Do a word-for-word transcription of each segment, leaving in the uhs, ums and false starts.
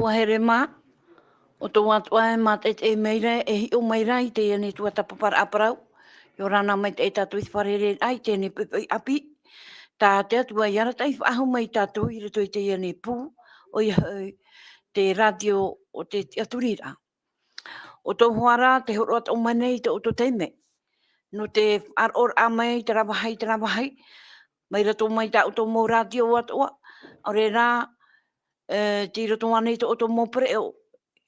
Mahere mā, ʻo tō ʻoe atoʻa e mātaʻitaʻi mai ra, e hiʻo mai ra i teie nei tuatāpaparaʻa parau. ʻIa ora na maitaʻi tātou i te fārereiraʻa i teie nei poʻipoʻi ʻāpī. Tā te Atua i arataʻi faʻahou mai ia tātou i roto i teie nei pū, ʻoia hoʻi te rātio o te tiʻaturiraʻa. ʻO tō ʻoe ra te hōroʻa atoʻa mai nei i tō ʻoutou taime. Nō te faʻaroʻoraʻa mai i terā vāhi, terā vāhi, mai roto mai i tā ʻoutou mau rātio atoʻa, ʻaore rā, e, tei roto ānei i tō ʻoutou mau pereʻoʻo,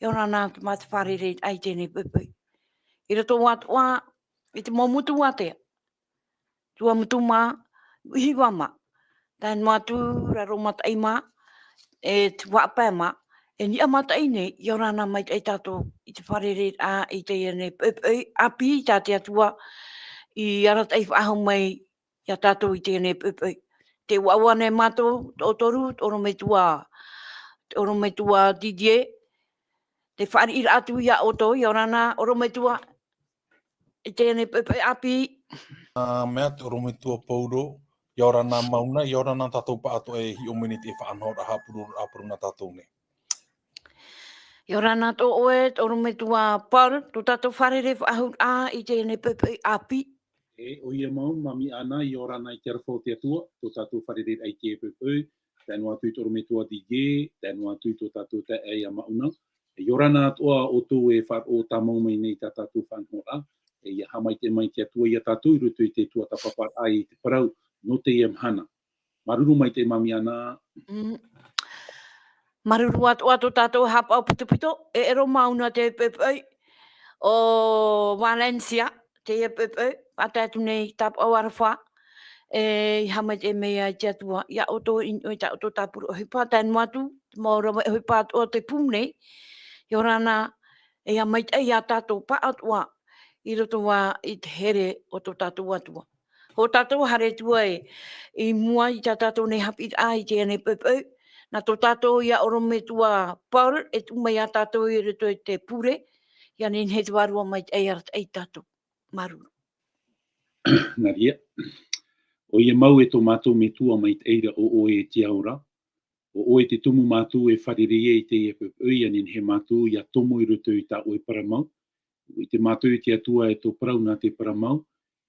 ʻia ora na te, mā te fārereiraʻa i teie nei poʻipoʻi. I roto atoʻa i te mau motu ātea, Tuamotu mā, Hiva mā, tae noa atu ra Rōmataʻi mā, e te Huaʻapae mā, e niʻa mātaʻi nei, ʻia ora na maitaʻi tātou i te fārereiraʻa i teie nei poʻipoʻi ʻāpī tā te Atua i arataʻi faʻahou mai ia tātou i teie nei poʻipoʻi. Tē ʻoaʻoa nei mātou, tō ʻoutou, tō ʻorometua, tō ʻorometua Didier, te fāriʻiraʻa atu ia ʻoutou, ʻia ora na ʻorometua, i teie nei poʻipoʻi ʻāpī. Ā, mea te ʻorometua Paulo, ʻia ora na Mauna, ʻia ora na tātou pāʻatoʻa e hiʻo mai nei i te faʻanahoraʻa haʻapurororaʻa parau nā tātou nei. ʻIa ora na tō ʻoe, tō ʻorometua Paul, tō tātou fārerei faʻahou ā i teie nei poʻipoʻi ʻāpī. E, ʻoia mau, Māmī Ana, ʻia ora na i te aroha o te Atua, tō tātou fārereiraʻa i teie poʻipoʻi, tae noa atu i tō ʻorometua Didier, tae noa atu i tō tātou taeaʻe ia Mauna. ʻIa ora na atoʻa ʻoutou e faʻaroʻo tāmau mai nei i tā tātou faʻanahoraʻa, e ʻia haʻamaitaʻi mai te Atua ia tātou i roto i te tuatāpaparaʻa i te parau nō teie mahana. Māuruuru maitaʻi Māmī Ana. Mm. Māuruuru atoʻa tō tātou haʻapaʻo pitopito, e ʻero Mauna i teie poʻipoʻi, ʻo Valencia, teie poʻipoʻi, faʻatae atu nei tāpaʻo aroha, e, ʻia haʻamaitaʻi mai ai te Atua, ia ʻoutou i niʻa i tā ʻoutou tāpura ʻohipa, tae noa atu, te mau rave ʻohipa atoʻa o te pū nei, ʻia ora na, e ʻia maitaʻi ia tātou pāʻatoʻa, i roto ā i te here o tō tātou Atua. Hou tātou haere atu ai i mua i tā tātou nei haʻapiʻiraʻa i teie nei poʻipoʻi, nā tō tātou ia ʻorometua Paul, e tuʻu mai ia tātou i roto i te pure, ʻia nehenehe te Vārua Maitaʻi e arataʻi ia tātou. Māuruuru. Nā reira. ʻOia mau e tō mātou Metua maitaʻi ra, ʻo ʻoe e te ao ra. ʻO ʻoe te tumu mātou e fārerei ai i teie poʻipoʻi, ʻia nehenehe mātou ʻia tomo i roto i tā ʻoe parau mau. ʻIte mātou i te Atua e tō parau nā te parau mau.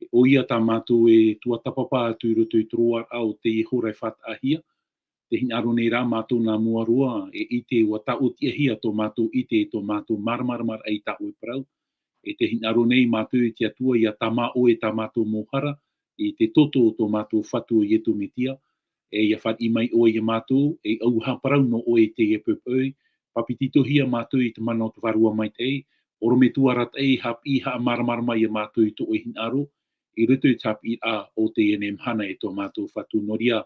E ʻoia tā mātou e tuatāpapa atu i roto i te roaraʻa o teie hora e faʻataʻahia. Tē hinaʻaro nei rā mātou nā mua roa, e ʻite ʻua tāʻotiʻahia tō mātou ʻite, tō mātou māramarama i tā ʻoe parau. E tē hinaʻaro nei mātou i te Atua ʻia tāmā ʻoe tā mātou mau hara, i te toto o tō mātou Fatu ʻo Ietu Metia, e ʻia fāriʻi mai ʻoe ia mātou, e ʻauaha parau nō ʻoe i teie poʻipoʻi, pāpetitohia mātou i te mana o te Vārua Maitaʻi, ʻorometua arataʻi, haʻapiʻi, haʻamāramarama ia mātou i tō ʻoe hinaʻaro, i roto i te haʻapiʻiraʻa o teie nei mahana e tō mātou Fatu. Nō reira,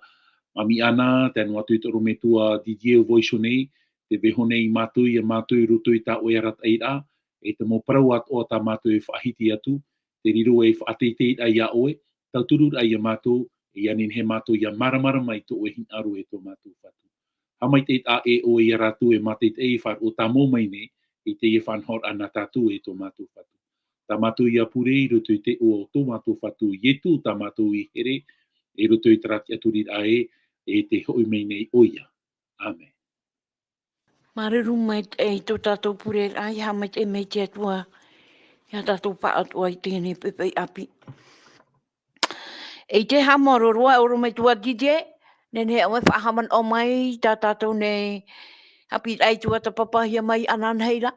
Māmī Ana, tae noa atu i tō ʻorometua Didier Voiso nei, tē vaiiho nei ia mātou, ia mātou i roto i tā ʻoe arataʻiraʻa, e te mau parau atoʻa tā mātou e faʻahiti atu, te riro ei faʻateiteiraʻa ia ʻoe, tauturu ra ia mātou, e ʻia nehenehe mātou ʻia māramarama i tō ʻoe hinaʻaro e tō mātou Fatu. Haʻamaitaʻi ā ʻoe ia rātou e mātaʻitaʻi e faʻaroʻo tāmau mai nei, i teie faʻanahoraʻa nā tātou e tō mātou Fatu. Tā mātou ʻia pure i roto i te iʻoa o tō mātou Fatu Ietu tā mātou i here, i roto i terā tiʻaturiraʻa ē, e tē hoʻi mai nei ʻoia. ʻĀmene. Māuruuru maitaʻi i tō tātou pure ra, ʻia haʻamaitaʻi mai te Atua, ia tātou pāʻatoʻa i teie nei poʻipoʻi ʻāpī. E ʻite haʻamāuruuru ā, ʻorometua Didier, nehenehe ʻoe e faʻahaʻamanaʻo mai tā tātou nei haʻapiʻiraʻa i tuatāpapahia mai inānahi ra.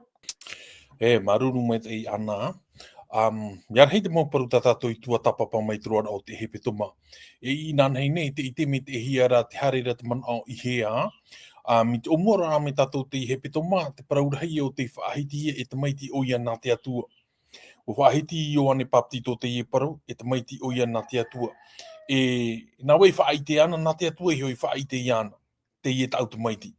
E, māuruuru maitaʻi Ana. Um, ʻia rahi te mau parau tā tātou i tuatāpapa mai i te roaraʻa o te hepetoma. E, inānahi nei, tē ʻite maitaʻihia ra te haere ra te manaʻo i hea. Um, i te ʻōmuaraʻa mai tātou i te hepetoma, te parau rahi ʻo tei faʻahiti e tamaiti ʻoia nā te Atua. ʻUa faʻahiti Ioane Papetito teie parau, e tamaiti ʻoia nā te Atua. E, nā vai faʻaʻite ana, nā te Atua iho i faʻaʻite iāna, teie taʻu tamaiti.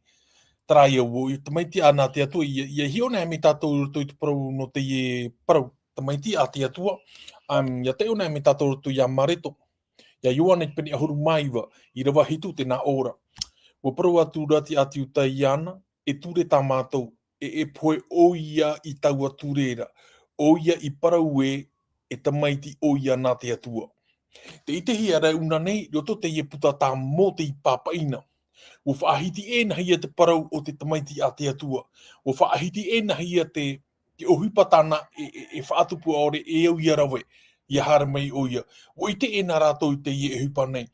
Terā ia, ʻua tamaiti ana te Atua, ʻia, ʻia hiʻo nei mai tātou i roto i te parau nō teie parau, tamaiti a te Atua, um, ʻia taiʻo nei mai tātou i roto ia Mareko, ia Ioane pene ʻahuru mā iva, ʻīrava hitu tē nā ʻō ra. ʻUa parau atu ra te ʻĀti Iutaia iāna, e ture tā mātou, e, e pohe ʻoia i taua ture ra, ʻoia i parau ē, e tamaiti ʻoia nā te Atua. Tē ʻitehia ra inānahi, i roto teie puta tā Mōte i pāpaʻi na. ʻUa faʻahiti ʻē nā hea te parau o te tamaiti a te Atua. ʻUa faʻahiti ʻē nā hea te, te ʻohipa tāna e, e, e faʻatupu ʻaore e au ia rave, ia haere mai ʻoia. ʻUa ʻite ʻē nā rātou i teie ʻohipa nei.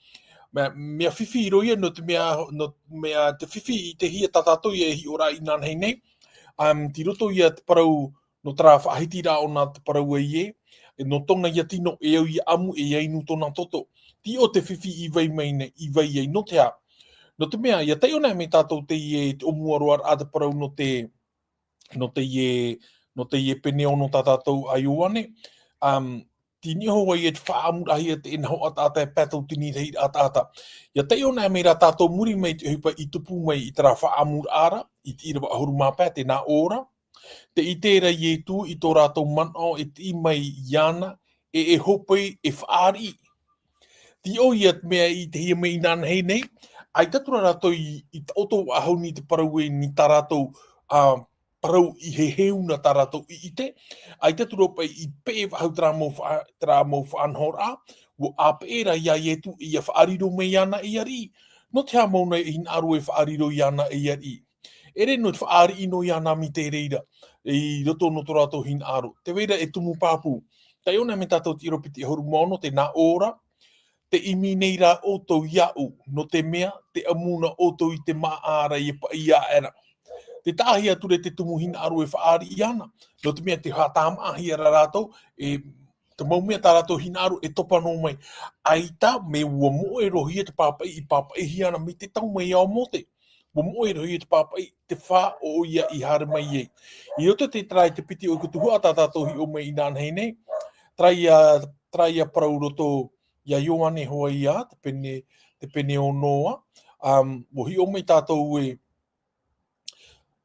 Mea, mea fifi roa ia, nō te mea, nō, mea te fifi i te hia tā tātou ia e hiʻo ra inanahi nei. Um, tei roto ia te parau, nō terā faʻahiti ra ʻōna te parau e, e, nō tōna ia tino e au ia ʻamu e ia inu tōna toto. Tei ʻō te fifi i vai mai nei, i vai ai, nō te aha? Nō te mea, ia taiʻo na mai tātou teie, te ʻōmuaraʻa ra te parau nō te, nō teie, nō teie pene ono tā tātou a Ioane. Um, tei niʻa hoʻi ia te faʻaʻamuraʻahia te ʻenaho ʻataʻata e pae tauatini rahi ʻataʻata. Ia taiʻo na mai ra tātou muri mai te ʻohipa i tupu mai i terā faʻaʻamuraʻa ra, i te ʻīrava ʻahuru mā pae, tē nā ʻō ra. Tē ʻite ra Ietu i tō rātou manaʻo e tiʻi mai iāna, e, e hōpoi, e faʻariʻi. Tei ʻō ia te mea i te hia mai inanahi nei, ʻaita atu ra rātou i, i taʻoto faʻahou nei te parau e, nō tā rātou, a, parau i heheu na tā rātou i ʻite, ʻaita atu ra paʻi i peʻe faʻahou terā mau faʻa-, terā mau faʻanahoraʻa, ʻua ʻāpeʻe ra ia Ietu ia faʻariro mai iāna ei ariʻi. Nō te aha mau nei e hinaʻaro e faʻariro iāna ei ariʻi? ʻEʻere nō te faʻariʻi noa iāna mai te reira, i roto nō tō rātou hinaʻaro. Tē vai ra e tumu pāpū. Taiʻo na mai tātou te ʻīrava piti ʻahuru mā ono, tē nā ʻō ra, tē ʻimi nei rā ʻoutou iāʻu, nō te mea, tē ʻamu na ʻoutou i te māʻa ra ia paʻi aʻera. Tē taʻahi atu ra te tumu hinaʻaro e faʻariʻi ana, nō te mea tē haʻatāmāʻahia ra rātou, e, te mau mea tā rātou hinaʻaro e topa noa mai. ʻAita, mea ʻua moʻe roa hia te pāpaʻi i pāpaʻihia ana mai te tau mai iā Mōte. ʻUa moʻe roa hia te pāpaʻi, te fā ʻoia i haere mai ai. I roto te terā i te piti ʻohipa tuhaʻa tā tātou hiʻo mai inanahi nei, terā ia, terā ia parau roto iā Ioane hoʻi ia, te pene, te pene ono ā, um, ʻua hiʻo mai tātou e,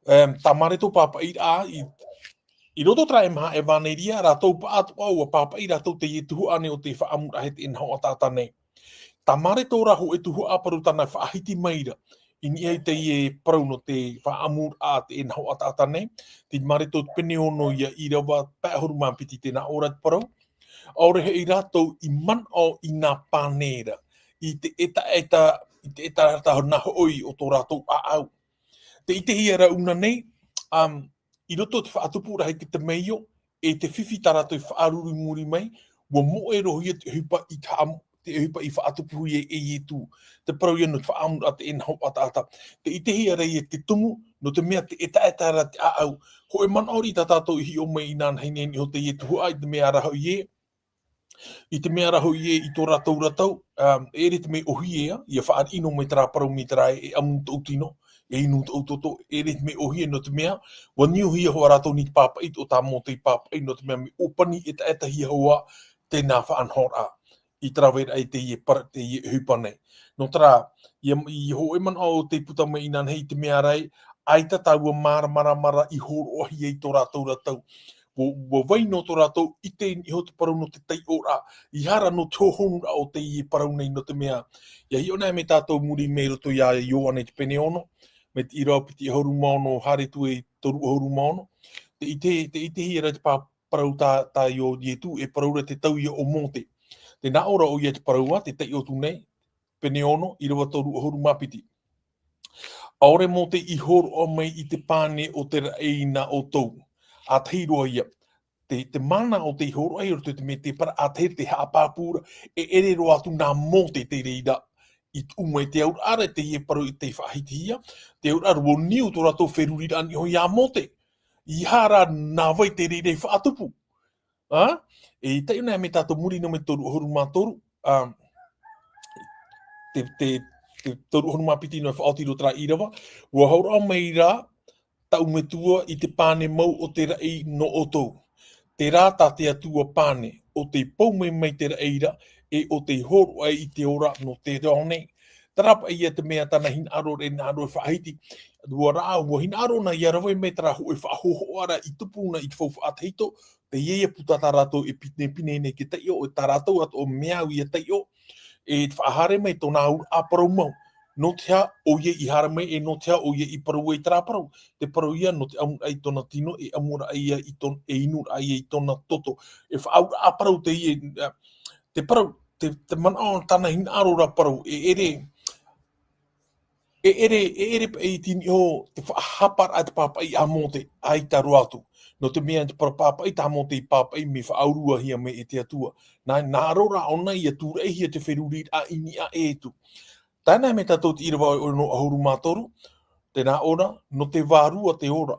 um, tā Mareko pāpaʻi ra, i, i roto terā e maha ʻevaneria, rātou paʻatoʻa ʻua pāpaʻi rātou teie tuhaʻa nei o te faʻaʻamuraʻa e te ʻenaho ʻataʻata nei. Tā Mareko rā hōʻē tuhaʻa parau tāna faʻahiti mai ra. I niʻa i teie parau nō te faʻaʻamuraʻa te ʻenaho ʻataʻata nei. Te Mareko te pene ono ia ʻīrava pae ʻahuru mā piti tē nā ʻō ra te parau. ʻAore hoʻi rātou i manaʻo i nā pane ra. I te ʻetaʻeta, i te ʻetaʻeta nā hoʻi o tō rātou ʻāʻau. Tē ʻitehia ra ʻōna nei, um, i roto te faʻatupuraʻa i te temeio, e te fifi tā rātou i faʻaruru i muri mai, ʻua moʻe roa hia te ʻohipa i te haʻam-, te ʻohipa i faʻatupuhia e Ietu. Te parau ia nō te faʻaʻamuraʻa te ʻenaho ʻataʻata. Tē ʻitehia ra ia te tumu, nō te mea tē ʻetaʻeta ra te ʻāʻau. Hōʻē manaʻo riʻi tā tātou i hiʻo mai inanahi nei i niʻa i teie tuhaʻa, i te mea ra hoʻi ē, i te mea ra hoʻi ē i tō rātou ra tau, um, ʻeʻere te mea ʻōhie ā, ia faʻariʻi noa mai terā parau mai terā e, e ʻamu tōʻu tino, e inu tōʻu toto, ʻeʻere te mea ʻōhie nō te mea, ʻua niuhia hoʻi rātou i te pāpaʻi, o tā Mōte pāpaʻi, nō te mea mea ʻōpani ʻetaʻetahia hoʻi tēnā faʻanahoraʻa i te raveraʻa i teie para-, teie ʻohipa nei. Nō terā, ia, i hōʻē manaʻo tei puta mai inanahi i te mea ra ē, ʻaita taua māramarama ra i hōroʻahia i tō rātou ra tau. ʻUa, ʻua vai noa tō rātou ʻite i niʻa i te parau nō te taiʻoraʻa, ʻaore rā nō te hohonuraʻa o teie parau nei nō te mea. ʻIa hiʻo na mai tātou muri mai roto iā Ioane te pene ono, mai te ʻīrava piti ʻahuru mā ono haere atu i toru ʻahuru mā ono. Tē ʻite, tē ʻitehia ra te pā-, parau tā, tā Io-, Ietu, e parau ra te tau ia o Mōte. Tē nā ʻō ra ʻoia te parau ā, tē taiʻo atu nei, pene ono, ʻīrava toru ʻahuru mā piti. ʻAore Mōte i hōroʻa mai i te pane o te raʻi nā ʻoutou. ʻĀtahi roa ia. Te, te mana o tei hōroʻa i roto i te mea tē parau, ʻātahi te haʻapāpū ra, e ʻere roa atu nā Mōte te reira. I tuʻu mai te auraʻa ra teie parau i tei faʻahitihia, te auraʻa ra ʻua niu tō rātou feruriraʻa i niʻa iho iā Mōte. ʻAore rā nā vai te reira i faʻatupu. Ā? E taiʻo na mai tātou muri noa mai toru ʻahuru mā toru, ā, te, te, te toru ʻahuru mā piti noa e faʻaoti roa terā ʻīrava, ʻua hōroʻa mai ra tāʻu metua i te pane mau o te raʻi nō ʻoutou. Terā tā te Atua pane, ʻo tei pou mai mai te raʻi ra, e ʻo tei hōroʻa i te ora nō te reo nei. Terā paʻi ia te mea tāna hinaʻaro ra, hinaʻaro e faʻahiti. ʻUa rā, ʻua hinaʻaro na ia rave mai terā hōʻē faʻahōhoʻaraʻa i tupu na i te faufaʻa tahito, teie ia puta tā rātou e pinepine nei te taiʻo, e tā rātou atoʻa mea au ia taiʻo, e faʻahaere mai tōna auraʻa parau mau. Nō te aha ʻoia i haere mai, e nō te aha ʻoia i parau ai terā parau. Te parau ia, nō te ʻamuraʻa i tōna tino, e ʻamuraʻa ia i tōn-, e inuraʻa ia i tōna toto. E faʻaauraʻa parau teie, ā, te parau, te, te manaʻo tāna hinaʻaro ra parau, e ʻere, E ʻere, e ʻere paʻi te niʻa o te faʻahaparaʻa te pāpaʻi a Mōte, ʻaita roa atu. Nō te mea te parau pāpaʻi tā Mōte i pāpaʻi mea faʻauruahia mai e te Atua. Nā, nā ʻō rā ʻōna ia tūraʻihia te feruriraʻa i niʻa e atu. Tāna mai tātou te ʻīrava ono ʻahuru mā toru, tē nā ʻō ra, nō te vārua te ora,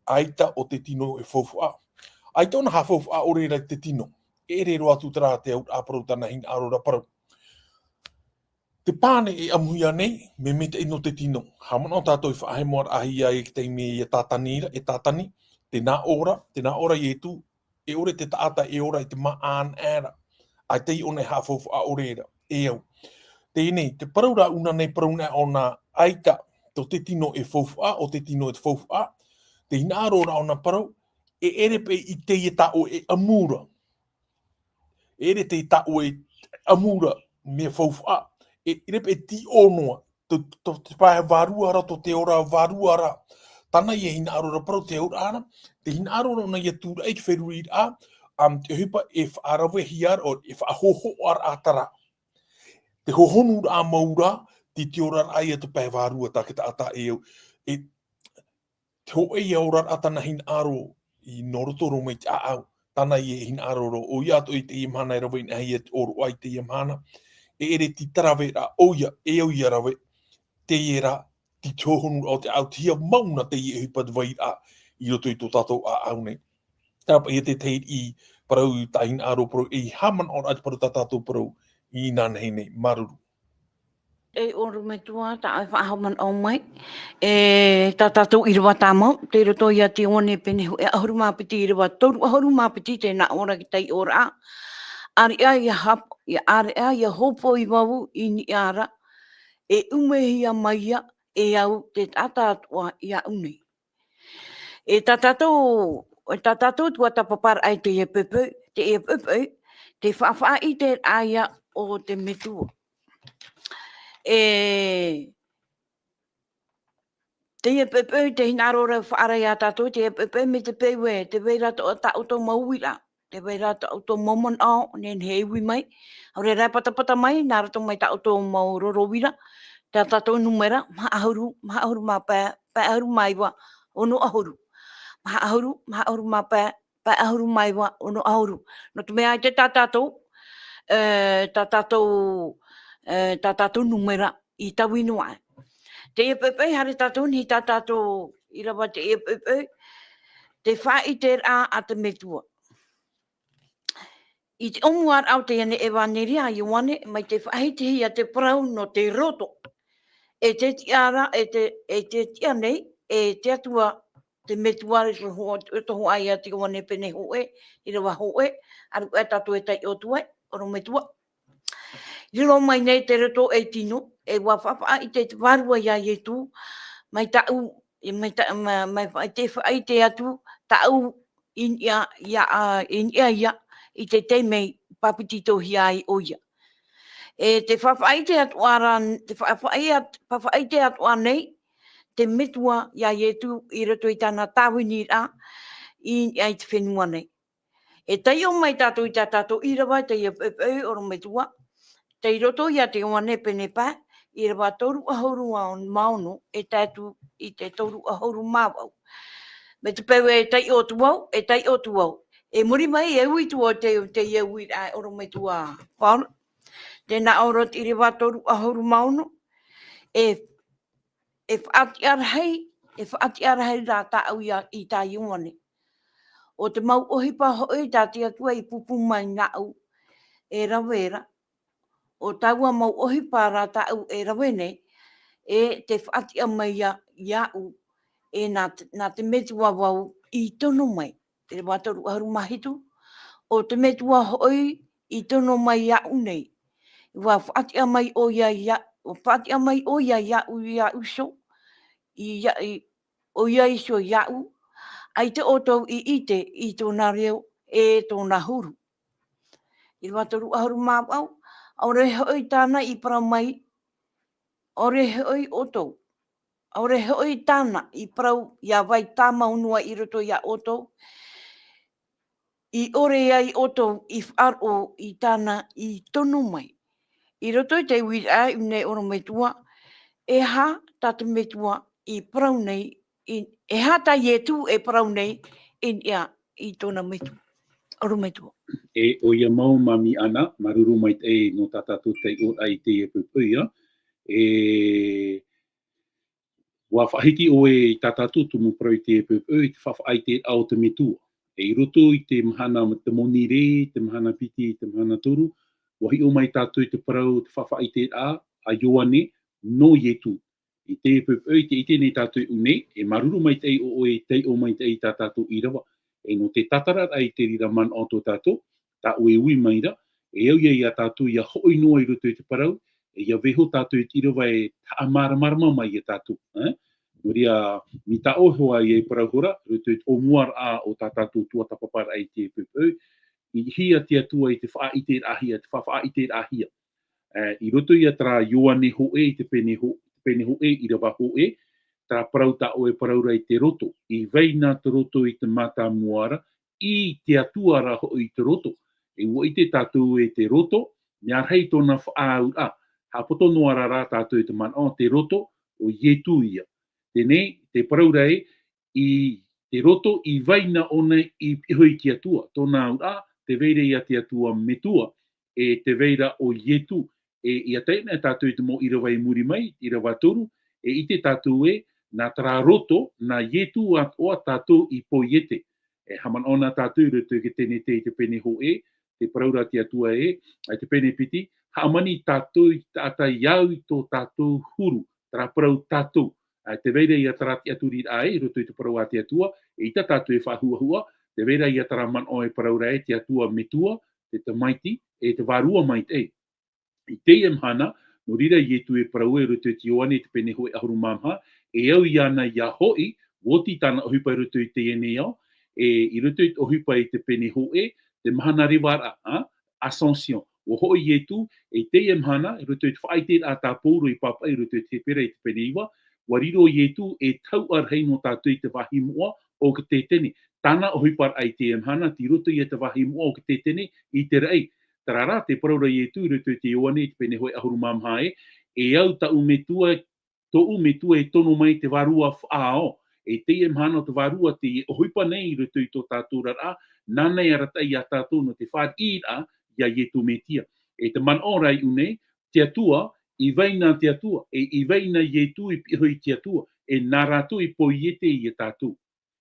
ʻaita ʻo te tino e faufaʻa. ʻAita ʻōna haʻafaufaʻa ʻore ra te tino. E ʻere roa atu terā te auraʻa parau tāna hinaʻaro ra parau. Te pane e ʻamuhia nei, mea maitaʻi nō te tino. Haʻamanaʻo tātou i faʻahemoaraʻahia ai i te taime ia Tātani ra, e Tātani, tē nā ʻō ra, tē nā ʻō ra Ietu, e ʻore te taʻata e ora i te māʻa anaʻe ra. ʻAita ʻōna e haʻafaufaʻa ʻore ra, e au. Teie nei, te parau rā ʻōna nei parau nā ʻōna ʻaita, tō te tino e faufaʻa, ʻo te tino e faufaʻa, te hinaʻaro rā ʻōna parau, e ʻere paʻi i teie tā ʻoe e ʻamu ra. E ʻere te tā ʻoe e ʻamu ra mea faufaʻa. E ʻere paʻi e tiʻo noa. Tō, tō te pae vārua ra, tō te ora vārua ra. Tāna ia hinaʻaro ra parau te auraʻa ra. Te hinaʻaro ra ʻōna ia tūraʻi te feruriraʻa, um, te ʻohipa e faʻaravehia ra, ʻo, e faʻahōhoʻaraʻa terā. Te hohonuraʻa mau ra, te, te oraraʻa ia te pae vārua tā te taʻata e au. E, te hōʻē ia oraraʻa tāna hinaʻaro i nō roto roa mai te ʻāʻau. Tāna ia hinaʻaro roa, ʻoia atoʻa i teie mahana e rave anaʻe ia te ʻōroʻa i teie mahana. E ʻere te taraveraʻa, ʻoia, e au ia rave, teie rā, te hohonuraʻa o te ʻāʻau, te hia mau na teie ʻohipa te vairaʻa i roto i tō tātou ʻāʻau nei. Terā paʻi ia te tahi i parau tā hinaʻaro parau, e haʻamanaʻoraʻa te parau tā tātou parau, inanahi nei, māuruuru. E ʻorometua, tā ʻoe e faʻahaʻamanaʻo mai, e tā tātou ʻīrava tāmau, tei roto ia te Ioane pene hōʻē ʻahuru mā piti, ʻīrava toru ʻahuru mā piti, tē nā ʻō ra te taiʻoraʻa. ʻĀreʻa ia hap-, ia ʻāreʻa ia hōpoi vau i niʻa ra, e ʻumehia mai ia e au te taʻata atoʻa iāʻu nei. E tā tātou, e tā tātou tuatāpaparaʻa i teie poʻipoʻi, teie poʻipoʻi, te faʻaʻiteraʻa ia o te Metua. E, teie poʻipoʻi, te hinaʻaro ra faʻaara ia tātou, teie poʻipoʻi, mai te peu ē, tē vai ra tō, tā ʻoutou mau uiraʻa, tē vai ra tō ʻoutou mau manaʻo, nehenehe e ui mai, ʻaore rā e patapata mai, nā roto mai tā ʻoutou mau roro uira, tā tātou nūmera, maha ʻahuru, maha ʻahuru mā pae, pae ʻahuru mā iva, ono ʻahuru. Maha ʻahuru, maha ʻahuru mā pae, pae ʻahuru mā iva, ono ʻahuru. Nō te mea ʻaita tā tātou, e, tā tātou, e, tā tātou nūmera i taui noa aʻe. Teie poʻipoʻi, haere tātou i niʻa i tā tātou ʻīrava teie poʻipoʻi, te faʻaʻiteraʻa a te Metua. I te ʻōmuaraʻa o teie nei ʻevaneria a Ioane, mai te faʻahitihia te parau nō te roto. E te tiʻa ra, e te, e te tiʻa nei, e te Atua, te Metua, i te ho-, i te hōʻē ia te Ioane pene hōʻē, ʻīrava hōʻē, ʻāreʻa tātou e taiʻo atu ai, ʻorometua. Riro mai nei te roto e tino, e ʻua faʻaʻite te Vārua ia Ietu, mai tāʻu, e mai tā-, ma-, mai fa-, te faʻaʻite atu, tāʻu i niʻa ia, a, i niʻa ia, i te taime i papetitohia ai ʻoia. E te faʻaʻite atoʻa ra, te faʻaʻite at-, faʻaʻite atoʻa nei, te Metua ia Ietu i roto i tāna tāviniraʻa, i niʻa i te fenua nei. E taiʻo mai tātou i tā tātou ʻīrava, teie poʻipoʻi ʻorometua. Tei roto ia te Ioane pene pae, ʻīrava toru ʻahuru mā ono, e tae atu i te toru ʻahuru mā vaʻu. Mai te peu e taiʻo atu vau, e taiʻo atu vau. E muri mai, e ui atu vau te, teie uiraʻa ʻorometua Paul. Tē nā ʻō ra te ʻīrava toru ʻahuru mā ono, e e faʻatiʻa rahi, e faʻatiʻa rahi rā tāʻu ia i tā Ioane. ʻO te mau ʻohipa hoʻi tā te Atua i pūpū mai nāʻu e rave ra, ʻo taua mau ʻohipa rā tāʻu e rave nei, e te faʻatiʻa mai ia, iāʻu, e nā te, nā te Metua vau i tono mai. Te ʻīrava toru ʻahuru mā hitu, ʻo te Metua hoʻi i tono mai iāʻu nei. ʻUa faʻatiʻa mai ʻoia ia, ʻua faʻatiʻa mai ʻoia iāʻu, iāʻu iho, i, ia, i, ʻoia iho iāʻu, ʻaita ʻoutou i ʻite i tōna reo e tōna huru. ʻĪrava toru ʻahuru mā vaʻu, ʻaore hoʻi tāna i parau mai, ʻaore hoʻi ʻoutou. ʻAore hoʻi tāna i parau ʻia vai tāmau noa i roto iā ʻoutou, i ʻore ai ʻoutou i faʻaroʻo i tāna i tono mai. I roto i te uiraʻa nei ʻorometua, E aha tā te Metua i parau nei, i, e aha tā Ietu e parau nei i niʻa i tōna Metua, ʻorometua. E ʻoia mau Mami Ana, māuruuru maitaʻi nō tā tātou taiʻoraʻa i teie poʻipoʻi, ā. E, ʻua faʻahiti ʻoe i tā tātou tumu parau i teie poʻipoʻi, i te faʻaʻiteraʻa o te Metua. E i roto i te mahana, te Monirē, te mahana piti, te mahana toru, ʻua hiʻo mai tātou i te parau, te faʻaʻiteraʻa a Ioane nō Ietu. I teie poʻipoʻi, tē ʻite nei tātou i ʻō nei, e māuruuru maitaʻi ʻoe i taiʻo maitaʻi i tā tātou ʻīrava. E nō te tātararaʻa i te reira manaʻo tō tātou, tā ʻoe e ui mai ra, e au ia ia tātou ʻia hoʻi noa i roto i te parau, e ʻia vaiiho tātou i te ʻīrava e haʻamāramarama mai ia tātou, ē? Nō reira, mai tā ʻoe hoʻi e parau hora, i roto i te ʻōmuaraʻa o tā tātou tuatāpaparaʻa i teie poʻipoʻi, i hea te Atua i te faʻaʻiteraʻahia, te fa-, faʻaʻiteraʻahia. Ē, i roto ia terā Ioane hōʻē, i te pene hō-, te pene hōʻē, ʻīrava hōʻē, terā parau tā ʻoe e parau ra i te roto, i vai na te roto i te mātāmua ra, i te Atua rā hoʻi i te roto. E ʻua ʻite tātou e te roto, mea rahi tōna faʻaauraʻa. Haʻapoto noa ra rā tātou i te manaʻo, te roto, ʻo Ietu ia. Teie nei, te parau ra ē, i te roto, i vai na ʻōna i pihaʻi i te Atua. Tōna auraʻa, tē vai ra ia te Atua Metua, e tē vai ra ʻo Ietu. E ʻia tae noa tātou i te mau ʻīrava i muri mai, ʻīrava toru, e ʻite tātou ē, nā terā roto, nā Ietu atoʻa tātou i poiete. E haʻamanaʻo na tātou i roto i te Tenete i te pene hōʻē, te parau ra te Atua ē, e te pene piti, hāmani tātou i te taʻata i au i tō tātou huru, terā parau tātou. Ā, tē vai ra ia terā tiʻaturiraʻa ē, i roto i te parau a te Atua, eʻita tātou e faʻahuahua, tē vai ra ia terā manaʻo e parau ra ē, te Atua Metua, te Tamaiti, e te Vārua Maitaʻi. I teie mahana, nō reira Ietu e parau i roto i te Ioane, te pene hōʻē ʻahuru mā maha, e au iāna ʻia hoʻi, ʻua oti tāna ʻohipa i roto i teie nei ao, e i roto i te ʻohipa i te pene hōʻē, te mahana revaraʻa, ā, Ascension. ʻUa hoʻi Ietu, e teie mahana, i roto i te faʻaʻiteraʻa tā Pauro i pāpaʻi i roto i te Hepera i te pene iva, ʻua riro Ietu e tahuʻa rahi nō tātou i te vāhi moʻa o Ketetene. Tāna ʻohiparaʻa i teie mahana, tei roto ia te vāhi moʻa o Ketetene i te raʻi. Terā rā, tē parau ra Ietu i roto i te Ioane i te pene hōʻē ʻahuru mā maha ē, e au taʻu Metua, tōʻu Metua e tono mai te Vārua Faʻaao. E teie mahana o te Vārua tē ʻohipa nei i roto i tō tātou oraraʻa, nāna e arataʻi ia tātou nō te fāriʻiraʻa ia Ietu Metia. E te manaʻo ra i ʻō nei, te Atua, i vai na te Atua, e i vai na Ietu i pihaʻi i te Atua, e nā rātou i poiete ia tātou.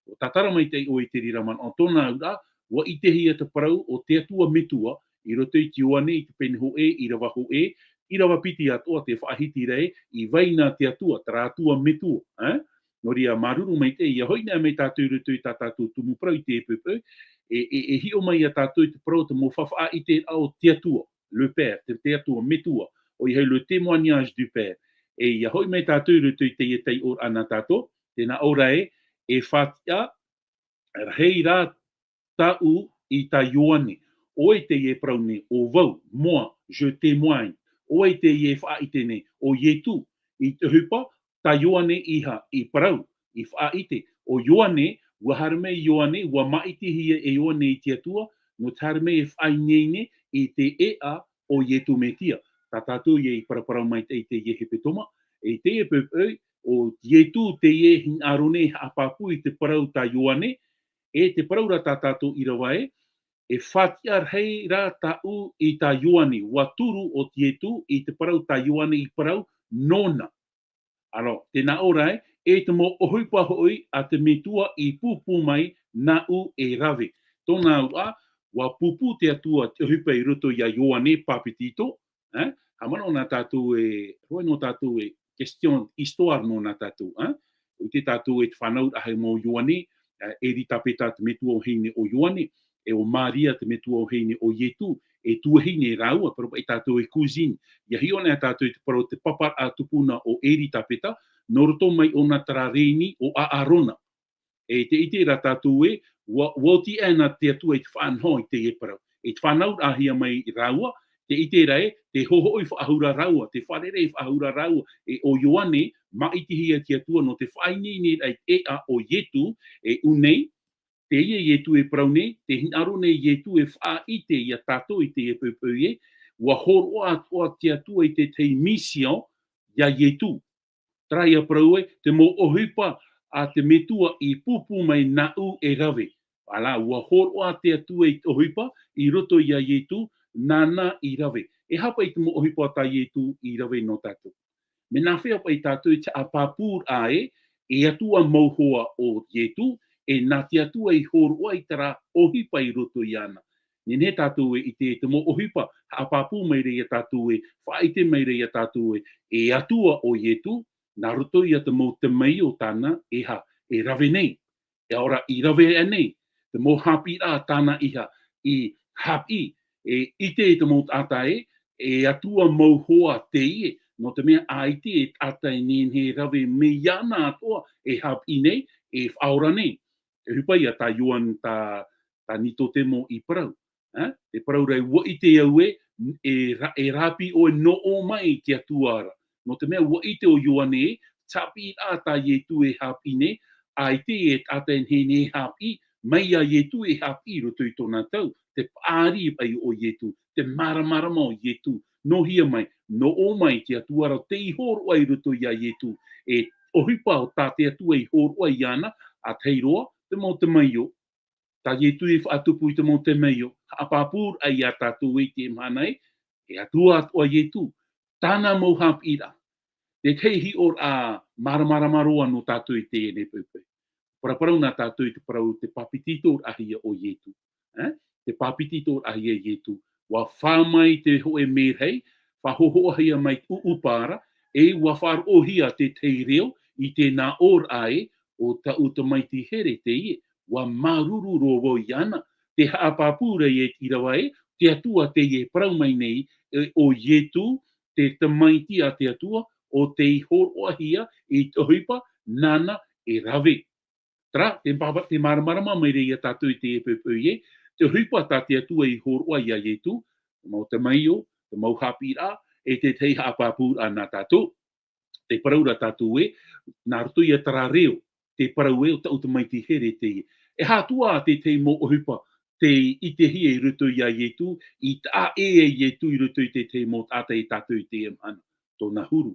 ʻUa tātara maitaʻi ʻoe i te reira manaʻo, tōna auraʻa, ʻua ʻitehia te parau o te Atua Metua, i roto i te Ioane, i te pene hōʻē, ʻīrava hōʻē, ʻīrava piti atoʻa tē faʻahiti ra ē, i vai na te Atua, terā Atua Metua, ē? Nō reira, māuruuru maitaʻi, ʻia hoʻi noa mai tātou i roto i tā tātou tumu parau i teie poʻipoʻi, e, e, e hiʻo mai ia tātou i te parau o te mau faʻaʻiteraʻa o te Atua, le Père, te, te Atua Metua, ʻoia hoʻi le témoignage du Père. E ʻia hoʻi mai tātou i roto i teie taiʻoraʻa nā tātou, tē nā ʻō ra ē, e fātiʻa rahi rā tāʻu i tā Ioane. ʻO vai teie e parau nei, ʻo vau, moi, je témoigne. ʻO vai teie e faʻaʻite nei, ʻo Ietu, i te ʻohipa, tā Ioane i hā, i parau, i faʻaʻite. ʻO Ioane, ʻua haere mai Ioane, ʻua māʻitihia e Ioane i te Atua, nō te haere mai e faʻaineine i te ʻēʻa o Ietu Metia. Tā tātou ia i paraparau maitaʻi i teie hepetoma, e i teie poʻipoʻi, ʻo Ietu teie e hinaʻaro nei e haʻapāpū i te parau tā Ioane, e te parau ra tā tātou ʻīrava ē, e fātiʻa rahi rā tāʻu i tā Ioane, ʻua turu ʻo Ietu i te parau tā Ioane i parau nōna. Alors, tē nā ʻō ra ē, e te mau ʻohipa hoʻi a te Metua i pūpū mai nāʻu e rave. Tōna auraʻa, ʻua pūpū te Atua te ʻohipa i roto ia Ioane Papetito, ē? Haʻamanaʻo na tātou e, roa nō tātou e, question, histoire nō na tātou, ē? ʻUa ʻite tātou e te fānauraʻa o Ioane, ē, Eritapeta te metua vahine o Ioane, e ʻo Maria te metua vahine o Ietu, e tuahine rāua, parau paʻi tātou e cousine. ʻIa hiʻo na tātou i te parau te paparaʻa tupuna o Eritapeta, nō roto mai ʻōna terā rēni o ʻAʻarona. E tē ʻite ra tātou ē, ʻua, ʻua oti aʻe na te Atua i te faʻanaho i teie parau. E te fānauraʻahia mai rāua, tē ʻite ra ē, tē hohoʻi faʻahou ra rāua, tē fārerei faʻahou ra rāua, e ʻo Ioane, māʻitihia e te Atua nō te faʻaineineraʻa i te ʻēʻa o Ietu, e ʻō nei, teie Ietu e parau nei, tē hinaʻaro nei Ietu e faʻaʻite ia tātou i teie poʻipoʻi ē, ʻua hōroʻa atoʻa te Atua i te tahi mission ia Ietu. Terā ia parau ai, te mau ʻohipa a te Metua i pūpū mai nāʻu e rave. Ā, ua hōroʻa te Atua i te ʻohipa i roto iā Ietu, nāna i rave. E aha paʻi te mau ʻohipa tā Ietu i rave nō tātou? Mea nāfea paʻi tātou i te haʻapāpūraʻa ē, e Atua mau hoa ʻo Ietu, e nā te Atua i hōroʻa i terā ʻohipa i roto iāna. Nehenehe tātou e ʻite te mau ʻohipa, haʻapāpū mai ra ia tātou ē, faʻaʻite mai ra ia tātou ē, e Atua ʻo Ietu, nā roto ia te mau tamaio tāna e ha, e rave nei. E ora i rave aʻe nei, te mau haʻapiʻiraʻa tāna i ha, i haʻapiʻi, e ʻite te mau taʻata ē, e Atua mau hoa teie, nō te mea ʻaita e taʻata e nehenehe e rave mai iāna atoʻa e haʻapiʻi nei, e faʻaora nei. E ʻohipa ia tā Ioane, tā, tā Nikotemo i parau. Ā, e parau ra ē, ʻua ʻite au ē, e ra-, e rāpae ʻoe nō ʻō mai i te Atua ra. Nō te mea ʻua ʻite ʻo Ioane ē, te haʻapiʻiraʻa tā Ietu e haʻapiʻi nei, ʻaita e taʻata e nehenehe e haʻapiʻi, mai iā Ietu e haʻapiʻi i roto i tōna tau, te paʻari paʻi o Ietu, te māramarama o Ietu, nō hea mai, nō ʻō mai i te Atua ra, tē hōroʻa i roto iā Ietu, e ʻohipa o tā te Atua i hōroʻa iāna, ʻa tahi roa, te mau tamaio, tā Ietu i faʻatupu i te mau tamaio, haʻapāpūraʻa ia tātou i teie mahana ē, e Atua atoʻa Ietu, tāna mau haʻapiʻiraʻa. Te tahi hiʻoraʻa māramarama roa nō tātou i teie nei poʻipoʻi. Paraparau na tātou i te parau te pāpetitoraʻahia o Ietu. Ā? Te pāpetitoraʻahia Ietu. ʻUa fā mai te hōʻē mērahi, faʻahōhoʻahia mai te ʻuʻupa ra, e ʻua faʻaroʻohia te tahi reo i te nāʻōraʻa ē, ʻo taʻu tamaiti here teie, ʻua māuruuru roa vau iāna, tē haʻapāpū ra ia i te ʻīrava ē, te Atua teie e parau mai nei, e, ʻo Ietu, te tamaiti a te Atua, ʻo tei hōroʻahia i te ʻohipa, nāna e rave. Terā, te pāpa-, te māramarama mai ra ia tātou i teie poʻipoʻi ē, te ʻohipa tā te Atua i hōroʻa iā Ietu, mau tamaio, te mau haʻapiʻiraʻa, e te tahi haʻapāpūraʻa nā tātou. Tē parau ra tātou ē, nā roto ia terā reo, tē parau ē, ʻo taʻu tamaiti here teie. E aha atoʻa te tahi mau ʻohipa, tei ʻitehia i roto iā Ietu, i taʻa ʻē ai Ietu i roto i te tahi mau taʻata ia tātou i teie mahana. Tōna huru,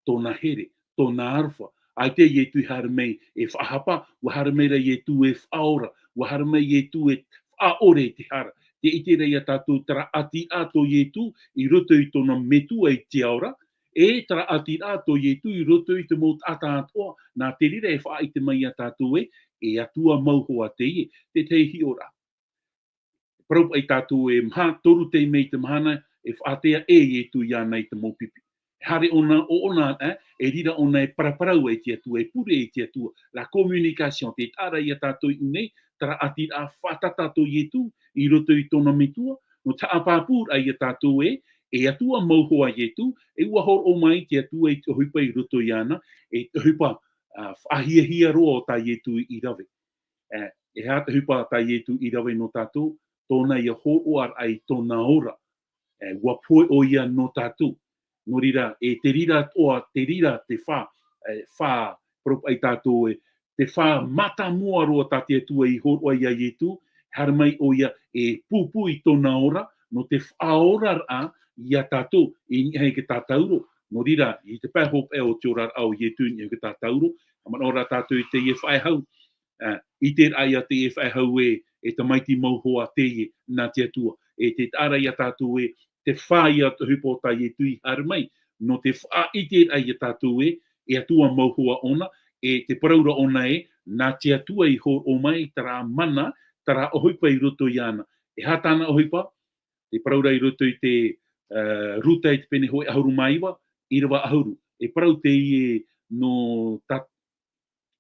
tōna here, tōna aroha. ʻAita Ietu i haere mai e faʻahapa, ʻua haere mai ra Ietu e faʻaora, ʻua haere mai Ietu e faʻaʻore i te hara. Tē ʻite ra ia tātou terā ʻātīraʻa tō Ietu i roto i tōna Metua i te ao ra, e terā ʻātīraʻa tō Ietu i roto i te mau taʻata atoʻa, nā te reira e faʻaʻite mai ia tātou ē, e Atua mau hoa teie, te tahi hiʻoraʻa. Parau paʻi tātou e maha, toru tei mai te mahana, e faʻatea ʻē Ietu iāna i te mau pipi. E haere ʻōna, ʻo ʻōna, ā, e riro ʻōna e paraparau ai te Atua, e pure ai te Atua, la communication, tē taʻa ra ia tātou i ʻō nei, terā ʻātīraʻa fātata tō Ietu i roto i tōna Metua, nō te haʻapāpūraʻa ia tātou ē, e Atua mau hoa Ietu, e ʻua hōroʻa mai te Atua i te ʻohipa i roto iāna, e te ʻohipa, ā, faʻahiahia roa o tā Ietu i rave. Ā, e aha te ʻohipa tā Ietu i rave nō tātou, tōna ia hōroʻaraʻa i tōna ora. Ā, ʻua pohe ʻoia nō tātou. Nō reira, e te reira atoʻa, te reira te fā, ā, fā, parau paʻi tātou ē, te fā mātāmua roa tā te Atua i hōroʻa iā Ietu, haere mai ʻoia e pūpū i tōna ora, nō te faʻaoraraʻa ia tātou, i niʻa i te tātauro. Nō reira, i te pae hopeʻa o te oraraʻa o Ietu i niʻa i te tātauro, haʻamanaʻo ra tātou i teie faʻehau, ā, ʻiteraʻa ia teie faʻehau ē, e tamaiti mau hoa teie nā te Atua. E tē taʻa ra ia tātou ē, te fā ia te ʻohipa tā Ietu i haere mai, nō te faʻaʻiteraʻa ia tātou ē, e Atua mau hoa ʻōna, e te parau ra ʻōna ē, nā te Atua i hōroʻa mai terā mana, terā ʻohipa i roto iāna. E aha tāna ʻohipa? Te parau ra i roto i te, ā, Ruta i te pene hōʻē ʻahuru mā iva, ʻīrava ʻahuru. E parau teie nō Ta-,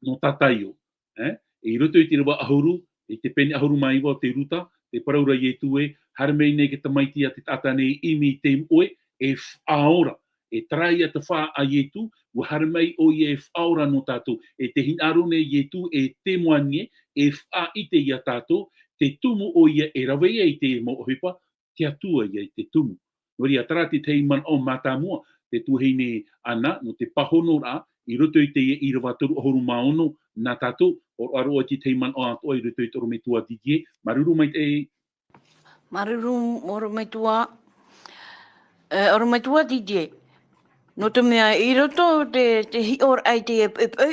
nō Tataio. Ā? I roto i te ʻīrava ʻahuru, i te pene ʻahuru mā iva o te Ruta, te parau ra Ietu ē, haere mai nei te tamaiti a te taʻata nei i ʻimi i te moʻe, e faʻaora. E terā ia te fā a Ietu, ʻua haere mai ʻoia e faʻaora nō tātou. E tē hinaʻaro nei Ietu e témoigner, e faʻaʻite ia tātou, te tumu ʻoia e rave ai i te mau ʻohipa, te Atua ia i te tumu. Nō reira, terā te tahi manaʻo mātāmua, te tuahine Ana, nō te pāhonoraʻa, i roto i teie ʻīrava toru ʻahuru mā ono, nā tātou, hōroʻa roa i te tahi manaʻo atoʻa i roto i te ʻorometua Didier, māuruuru maitaʻi. Māuruuru, ʻorometua, ē, ʻorometua Didier. Nō te mea, i roto te, te hiʻoraʻa i te poʻipoʻi,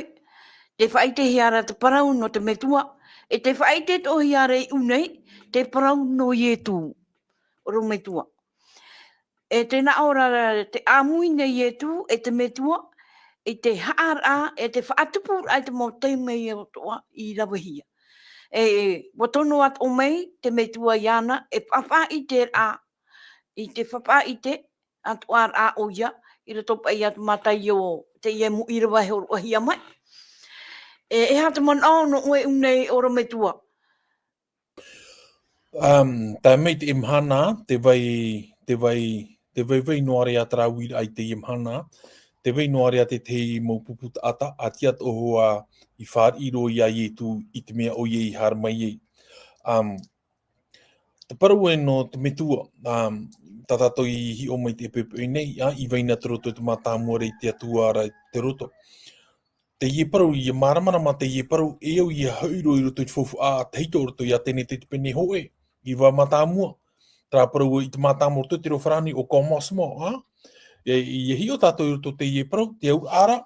te faʻaʻitehia ra te parau nō te Metua, e te faʻaʻite atoʻahia ra i ʻū nei, te parau nō Ietu, ʻorometua. E te nā ʻō ra, te ʻāmui nei Ietu, e te Metua, i te haʻaraʻa, e te faʻatupuraʻa i te mau taime atoʻa i ravehia. E, ʻua tono atoʻa mai te Metua iāna, e faʻaʻite ra, i te faʻaʻite, atoʻa ra ʻoia, i roto paʻi i te mataio, teie mau ʻīrava e hōroʻahia mai. E, e aha te manaʻo nō ʻoe i ʻū nei ʻorometua? Um, tae mai te mahana, te vai, te vai, te vai vai noa rea te rāuiraʻa i teie mahana, te vai noa rea te te mau pupu taʻata, a tia tohoa i fāriʻi roa iā Ietu i te mea ʻoia i haere mai ai. Um, te parau e nō te Metua, um, tā tātou i hiʻo mai te poʻipoʻi nei, a, i vai na te roto i te mātāmua ra i te Atua ra te roto. Teie parau, ia māramarama teie parau, e au ia hoʻi roa i roto i te faufaʻa tahito o roto i Atenete te pene hōʻē, iva mātāmua. Terā parau i te mātāmua o roto i te reo farāni ʻo commencement, a? E, ia hiʻo tātou i roto teie parau, te auraʻa ra,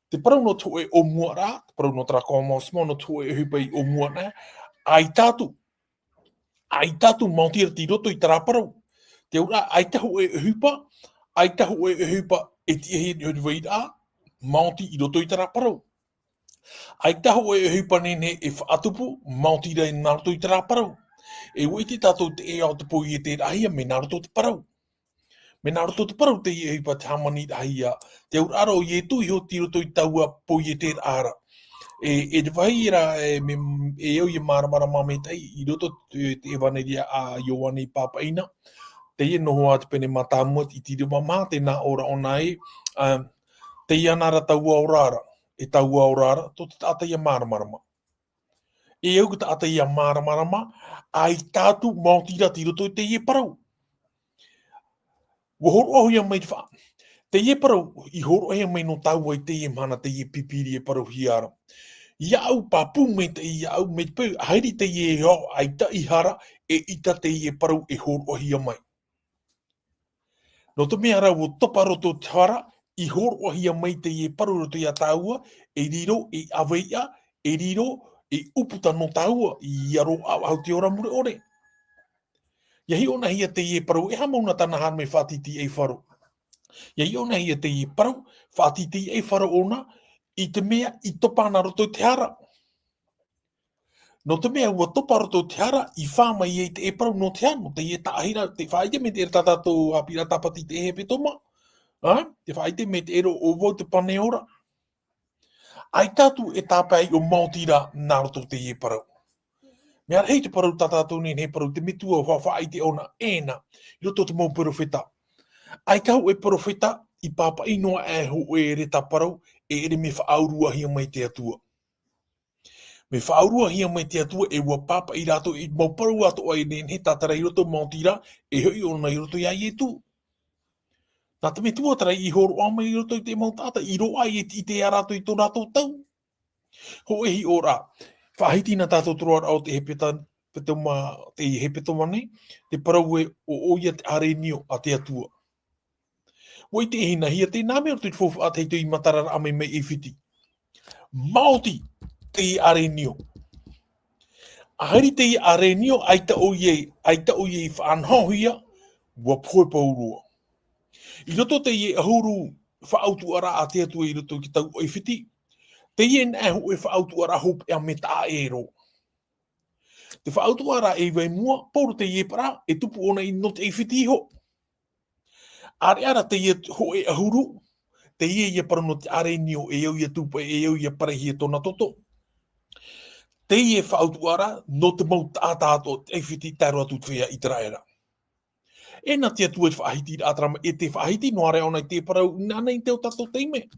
te parau nō te hōʻē ʻōmuaraʻa, te parau nō terā commencement, nō te hōʻē ʻohipa i ʻōmua na, ʻaita atu. ʻAita atu maoti ra tei roto i terā parau. Te auraʻa, ʻaita hōʻē ʻohipa, ʻaita hōʻē ʻohipa e tiʻahia i te vai ra, maoti i roto i terā parau. ʻAita hōʻē ʻohipa nehenehe e faʻatupu, maoti ra nā roto i terā parau. E ʻua ʻite tātou te ea o te poieteraʻahia, mai nā roto te parau. Mai nā roto te parau teie ʻohipa te hāmaniraʻahia, te auraʻa ra ʻo Ietu iho tei roto i taua poieteraʻa ra. E, e te vāhi ra, e, me, e au ia māramarama maitaʻi, i roto te, te ʻevaneria a Ioane i pāpaʻi na. Teie noa te pene mātāmua, i te ʻīrava maha, te nā ʻō ra ʻōna e, a, teie ana ra taua ora ra, e taua ora ra, tō te taʻata ia māramarama. E au te taʻata ia māramarama, ʻaita atu maoti ra tei roto i teie parau. ʻUa hōroʻahia mai te fa-, teie parau, i hōroʻahia mai nō tāua i teie mahana, teie pipiri e parauhia ra. Iaʻu pāpū maitaʻi, iaʻu mai te peu, ʻaita teie e ao, ʻaita i hara, eʻita teie parau e hōroʻahia mai. Nō te mea ra ʻua topa roto te hara, i hōroʻahia mai teie parau roto iā tāua, e riro, e ʻaveiʻa, e riro, e ʻūputa nō tāua, i aro ʻaʻau te ora mure ʻore. Ia hiʻonahia teie parau, e aha mau na tāna haere mai faʻatitiʻai Faro. Ia hiʻonahia teie parau, faʻatitiʻai Faro ʻōna, i te mea i topa ana roto i te hara. Nō te mea ʻua topa roto te hara, i fā mai ai te parau nō te hara, nō teie taʻahiraʻa, te faʻaʻite mai te ʻere tā tātou haʻapiʻiraʻa tāpati te hepetoma. A, te faʻaʻite mai te ʻere ʻo vau te pane ora. ʻAita atu e tāpae ʻo maoti ra nā roto teie parau. Mea rahi te parau tā tātou nei, nei parau te Metua ʻua faʻaʻite ʻōna ʻē na, i roto te mau perofeta. ʻAita hōʻē perofeta, i pāpaʻi noa aʻe hōʻē reta parau, e ʻere mea faʻauruahia mai te Atua. Mea faʻauruahia mai te Atua e ʻua pāpaʻi rātou i mau parau atoʻa e nehenehe tātara i roto maoti ra, e hoʻi ʻōna i roto iā Ietu. Nā te Metua terā i hōroʻa mai i roto i te mau taʻata, i roaʻa i te, i te ʻite ia rātou i tō rātou tau. Hōʻē hiʻoraʻa, faʻahiti na tātou te roaraʻa o te hepeta-, petoma, te hepetoma nei, te parau ē ʻo, ʻoia te ʻarenio a te Atua. ʻUa ʻite e hinahia teie mea roto i te faufaʻa tahito i matararaʻa mai mai ʻAifiti. Maoti teie ʻarenio. ʻAhiri teie ʻarenio, ʻaita ʻoia, ʻaita ʻoia i faʻanahohia, ʻua pohe pauroa. I roto teie ʻahuru faʻautuʻaraʻa a te Atua i roto i te tau ʻAifiti, teie nā hōʻē faʻautuʻaraʻa hopeʻa mea taʻa ʻē roa. Te faʻautuʻaraʻa e iva i mua, pauroa teie parau, e tupu ʻōna i nō te ʻAifiti iho. ʻAreʻa rā teie hōʻē ʻahuru, teie ia parau nō te ʻarenio, e au ia tūpaʻi, e au ia parauhia tōna toto. Teie faʻautuʻaraʻa, nō te mau taʻata atoʻa o te ʻAifiti tae roa atu i te feiā ʻĪteraʻera. E nā te Atua i te faʻahiti ra ʻatarama, e te faʻahiti noa ra ʻōna i te parau, nāna i te o tātou taime.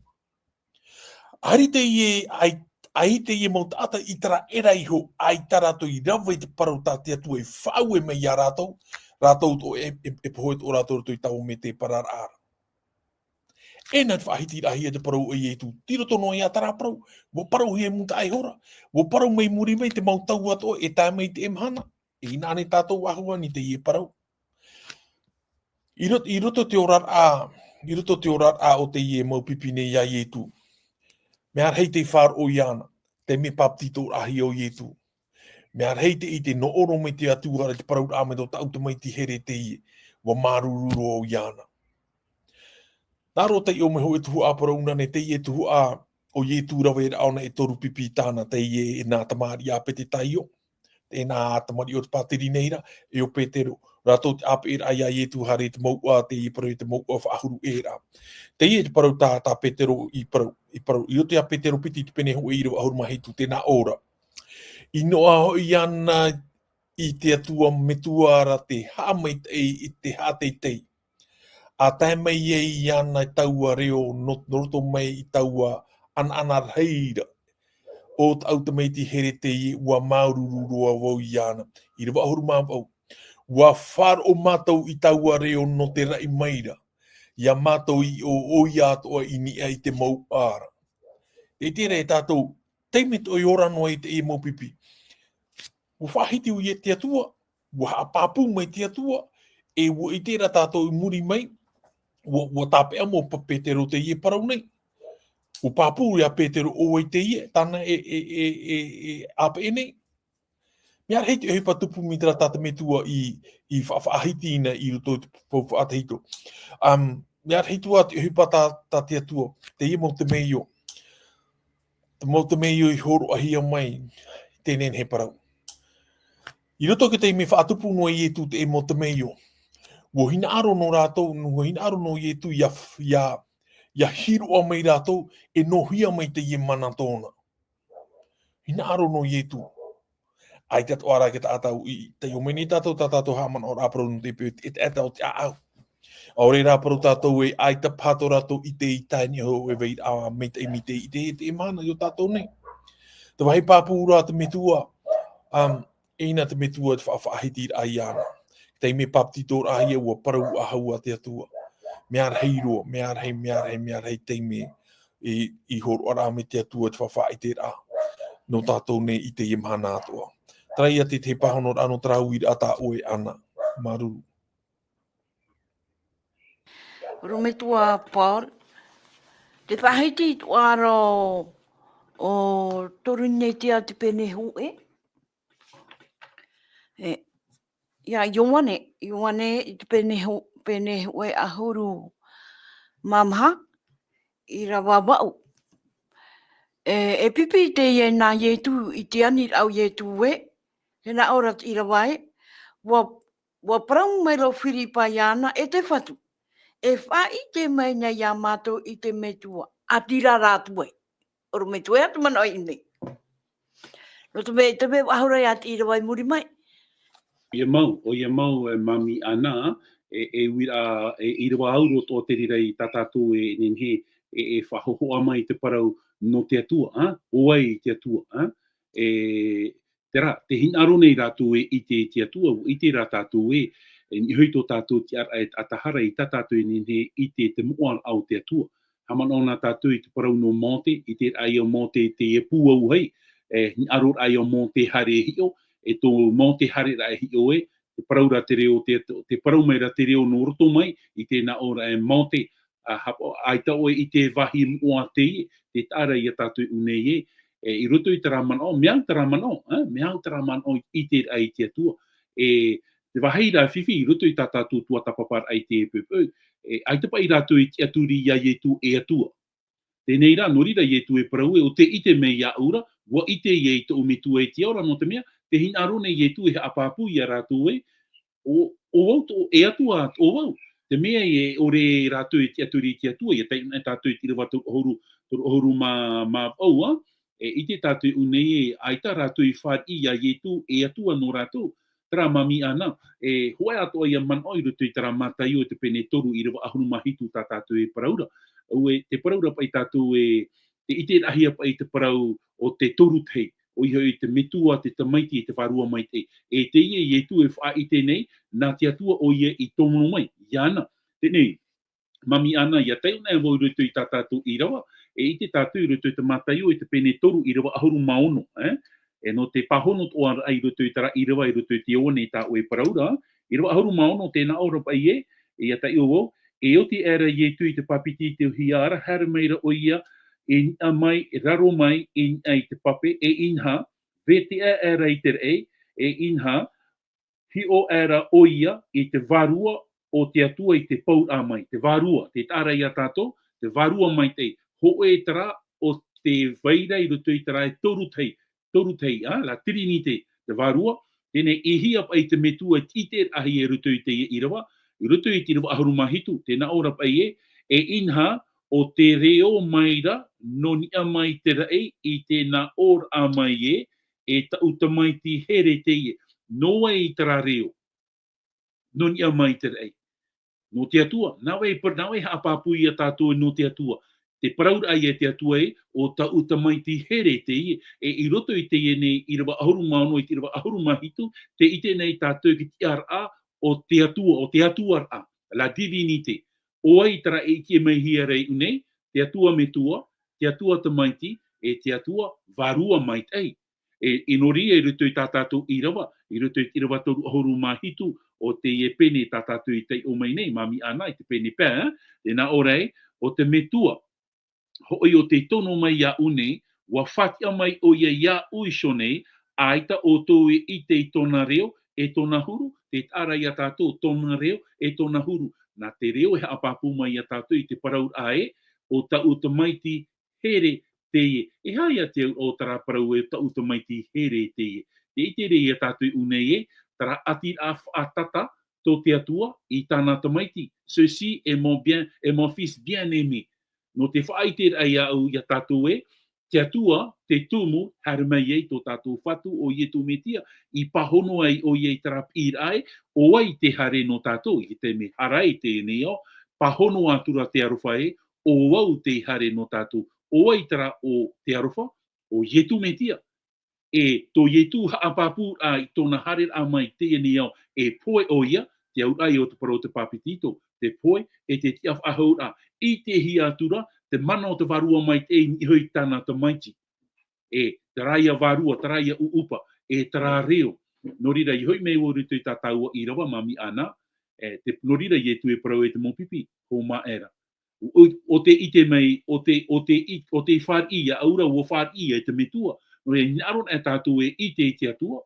ʻAhiri teie, ʻai-, ʻaita teie mau taʻata ʻĪteraʻera iho, ʻaita rātou i rave i te parau tā te Atua i faʻaue mai iā rātou, rātou atoʻa e, e, e pohe atoʻa rātou i roto i taua mea te pararaʻa ra. E nā te faʻahitiraʻahia te parau a Ietu, tei roto noa iā terā parau, ʻua parauhia e mūtaʻa ihora, ʻua parau mai muri mai te mau tau atoʻa, e tae mai i teie mahana, e ʻinā nei tātou ʻahuʻa nei teie parau. I rot-, i roto te oraraʻa, I roto i te oraraʻa o teie mau pipi nei iā Ietu. Mea rahi tei faʻaroʻo iāna, taime papetitoraʻahia o Ietu. Mea rahi tei ʻite nō ʻō mai te Atua ra i te parauraʻa mai tō tāʻu tamaiti here teie, ʻua māuruuru roa au iāna. Nā roto i ʻō mai hoʻi tuhaʻa parau nā nei teie tuhaʻa o Ietu rave ra ʻōna e toru pipi tāna teie e nā Tamaria Petetaio, e nā Tamaria o te pātiri nei ra, e o Petero, rātou te ʻāpeʻeraʻa iā Ietu haere i te mouʻa, teie parau i te mouʻa faʻahuru ʻē ra. Teie te parau tā, tā Petero i parau, i parau, i roto iā Petero piti i te pene hōʻē ʻīrava ʻahuru mā hitu, tē nā ʻō ra. I noaʻa hoʻi iāna i te Atua Metua ra te haʻamaitaʻi i te haʻateitei. ʻA tae mai ai iāna i taua reo nō, nō roto mai i taua ʻanaʻana rahi ra o tāʻu tamaiti here teie, ʻua māuruuru roa vau iāna. ʻĪrava ʻahuru mā vaʻu. ʻUa faʻaroʻo mātou i taua reo nō te raʻi mai ra iā mātou i ʻō, ʻoia atoʻa i niʻa i te mouʻa ra. Tē ʻite ra e tātou, taime atoʻa e ora noa i teie mau pipi. ʻUa faʻahiti ʻoia e te Atua, ʻua haʻapāpū mai te Atua, e ʻua ʻite ra tātou i muri mai, ʻua, ʻua tāpeʻa mau pa-, Petero teie parau nei. ʻUa pāpū iā Petero ʻo vai teie, tāna e, e, e, e, e ʻāpeʻe nei. Mea rahi te ʻohipa tupu mai terā tā te Metua i, i fa-, faʻahiti na i roto i te pou faʻaʻatahito. Um, mea rahi atoʻa te ʻohipa tā, tā te Atua, teie mau temeio. Te mau temeio i hōroʻahia mai, teie nei e parau. I roto i te taime faʻatupu noa e Ietu teie mau temeio. ʻUa hinaʻaro nō rātou, ʻua hinaʻaro nō Ietu iā, iā, iā hiroʻa mai rātou, e nōhia mai teie mana tōna. Hinaʻaro nō Ietu. ʻAita atoʻa rā te taʻata i, i taiʻo mai nei tātou, tā tātou haʻamanaʻoraʻa parau nō te peu, e te, e te, o te ʻāʻau. ʻAore rā parau tātou e ʻaita paha tō rātou ʻite i tae nei hoʻi e vai ra, a, maitaʻi mai te ʻite, e te mahana i ō tātou nei. Te vāhi pāpū ra te Metua, um, e ʻina te Metua te fa-, faʻahitiraʻa iāna. Taime papetitoraʻahia ʻua parau ʻahau a te Atua. Mea rahi roa, mea rahi, mea rahi, mea rahi taime i, i hōroʻaraʻa mai te Atua te faʻaʻiteraʻa. Nō tātou nei i teie mahana atoʻa. Terā ia te, te pāhonoraʻa nō terā uiraʻa tā ʻoe Ana. Māuruuru. Orometua Paul. Te faʻahiti i te ʻoaʻoa o Korinetia te pene hōʻē. E, ia Ioane, Ioane i te pene hō-, pene hōʻē ʻahuru mā maha, ʻīrava vaʻu. E, e pipi teie nā Ietu i te aniraʻa o Ietu ē, tē nā ʻō ra te ʻīrava ē, ʻua, ʻua parau mai ra ʻo Firipa iāna, e te Fatu, e faʻaʻite mai nei iā mātou i te Metua, ʻaita rā rātou ē. Orometua e te manaʻo i ʻō nei. Nō te mea, te mea ʻahuru ia te ʻīrava i muri mai. ʻOia mau, ʻoia mau, e Mami Ana, e, e uiraʻa, e ʻīrava ʻahuru atoʻa te reira i tā tātou e nehenehe, e, e faʻahohoʻa mai te parau nō te Atua, ā? ʻO vai te Atua, ā? E, terā, tē hinaʻaro nei rātou e ʻite i te Atua, ʻua ʻite rā tātou ē, e niʻa hoʻi tō tātou tiʻaraʻa e taʻata hara i tā tātou e nehenehe e ʻite i te moʻaraʻa o te Atua. Haʻamanaʻo na tātou i te parau nō Mōte, i te raʻi o Mōte i te pū auahi, e, hinaʻaroraʻa o Mōte haere e hiʻo, e tō Mōte haereraʻa e hiʻo ē, te parau ra te reo, te, te parau mai ra te reo nō roto mai, i tēnā ʻōraʻa e Mōte, a, hapa-, ʻaita ʻoe i te vāhi moʻa teie, tē taʻa ra ia tātou i ʻō nei ē, e, i roto i terā manaʻo, mea au terā manaʻo, ā, mea au terā manaʻo i, i te, i te Atua. E, te vāhi ra fifi, i roto i tā tātou tuatāpaparaʻa i te peu, e, ʻaita paʻi rātou e tiʻaturi iā Ietu e Atua. Teie rā, nō reira Ietu e parau ē, ʻo tē ʻite mai iāʻu ra, ʻua ʻite ia i tōʻu Metua i te ao ra, nō te mea, tē hinaʻaro nei Ietu e haʻapāpū ia rātou ē, ʻo, ʻo vau tō, e Atua, ʻo vau. Te mea e ʻore rātou e tiʻaturi i te Atua, ʻia taiʻo na tātou i te ʻīrava toru ʻahuru, toru ʻahuru mā, mā vaʻu, ā, e ʻite tātou i ʻō nei ē, ʻaita rātou i fāriʻi iā Ietu e Atua nō rātou, terā Mami Ana, e hōʻē atoʻa ia manaʻo i roto i terā Mātaio i te pene toru ʻīrava ʻahuru mā hitu tā tātou e parau ra. ʻAuē, tē parau ra paʻi tātou ē, tē ʻiteraʻahia paʻi te parau o te toru tahi, ʻoia hoʻi te Metua, te Tamaiti, e te Vārua Maitaʻi. E teie Ietu e faʻaʻite nei, nā te Atua ʻoia i tomo mai, iāna. Teie nei, Mami Ana, ʻia taiʻo na vau i roto i tā tātou ʻīrava, e ʻite tātou i roto i te Mātaio i te pene toru ʻīrava ʻahuru mā ono, ē? E nō te pāhono atoʻa ra i roto i terā ʻīrava, i roto i te Ioane tā ʻoe e parau ra, ʻīrava ʻahuru mā ono, tē nā ʻō ra paʻi ē, ʻia taiʻo vau, E oti aʻera Ietu i te pāpiti i te uhi ara, haere mai ra ʻoia, e niʻa mai, e raro mai, e niʻa i te pape, e inaha, veteʻa aʻera i te raʻi, e inaha, hiʻo aʻera ʻoia i te vārua o te Atua i te pauraʻa mai, te vārua, tē taʻa ra ia tātou, te vārua maitaʻi, hōʻē terā o te vai ra i roto i terā e toru tahi, toru tahi, ā, la Trinité, te vārua, teie nei e hia paʻi te Metua i te ʻiteraʻahia i roto i teie ʻīrava, i roto i te ʻīrava ʻahuru mā hitu, tē nā ʻō ra paʻi ē, e inaha, ʻo te reo mai ra, nō niʻa mai te raʻi, i tēnā ʻōraʻa mai ē, e taʻu tamaiti here teie, nō vai terā reo, nō niʻa mai te raʻi. Nō te Atua, nā vai, nā vai haʻapāpū ia tātou nō te Atua. Te parauraʻa ia te Atua ē, ʻo taʻu tamaiti here teie, e i roto i teie nei ʻīrava ʻahuru mā ono i te ʻīrava ʻahuru mā hitu, tē ʻite nei tātou i te tiʻaraʻa o te Atua, o te Atuaraʻa, la divinité. ʻO vai terā e ʻite mai hia ra iʻu nei, te Atua Metua, te Atua Tamaiti, e te Atua Vārua Maitaʻi. E, e nō reira i roto i tā tātou ʻīrava, i roto i te ʻīrava toru ʻahuru mā hitu o teie pene tā tātou i taiʻo mai nei, Māmī Ana, i te pene pae, ē? Tē nā ʻō ra ē, ʻo te Metua, hoʻi ʻo tei tono mai iāʻu nei, ʻua faʻatiʻa mai ʻoia iāʻu iho nei, ʻaita ʻoutou e ʻite i tōna reo, e tōna huru, tē taʻa ra ia tātou tōna reo, e tōna huru. Nā te reo e haʻapāpū mai ia tātou i te parauraʻa ē, ʻo taʻu tamaiti here teie. E aha ia te auraʻa o terā parau ē, taʻu tamaiti here teie? Tē ʻite ra ia tātou iʻu nei ē, terā ʻatiraʻa faʻatata tō te Atua i tāna tamaiti. Ceci est mon bien, est mon fils bien-aimé. Nō te faʻaʻiteraʻa iāʻu ia tātou ē, te Atua, te tumu, haere mai ai tō tātou Fatu ʻo Ietu Metia, i pāhono ai ʻoia i terā piʻiraʻa ē, ʻo vai tē haere nō tātou, i te mea haere i teie nei ao, pāhono atu ra te aroha ē, ʻo au tei haere nō tātou, ʻo vai terā ʻo te aroha, ʻo Ietu Metia. E tō Ietu haʻapāpūraʻa i tōna haereraʻa mai i teie nei ao, e pohe ʻoia, te auraʻa o te parau o te pāpetito, te pohe, e te tiʻafaʻahouraʻa, ʻitehia atu ra, te mana o te Vārua Maitaʻi i niʻa i tāna tamaiti. E, terā ia vārua, terā ia ʻuʻupa, e terā reo. Nō reira, i hoʻi mai vau i roto i tā tāua ʻīrava, Māmī Ana, e, te, nō reira Ietu e parau e te mau pipi, hōmā aʻera. ʻO, ʻo, ʻo tē ʻite mai, ʻo tē, ʻo tē ʻi-, ʻo tē fāriʻi iāʻu ra, ʻua fāriʻi e te Metua. Nō reira, hinaʻaro anaʻe tātou e ʻite i te Atua.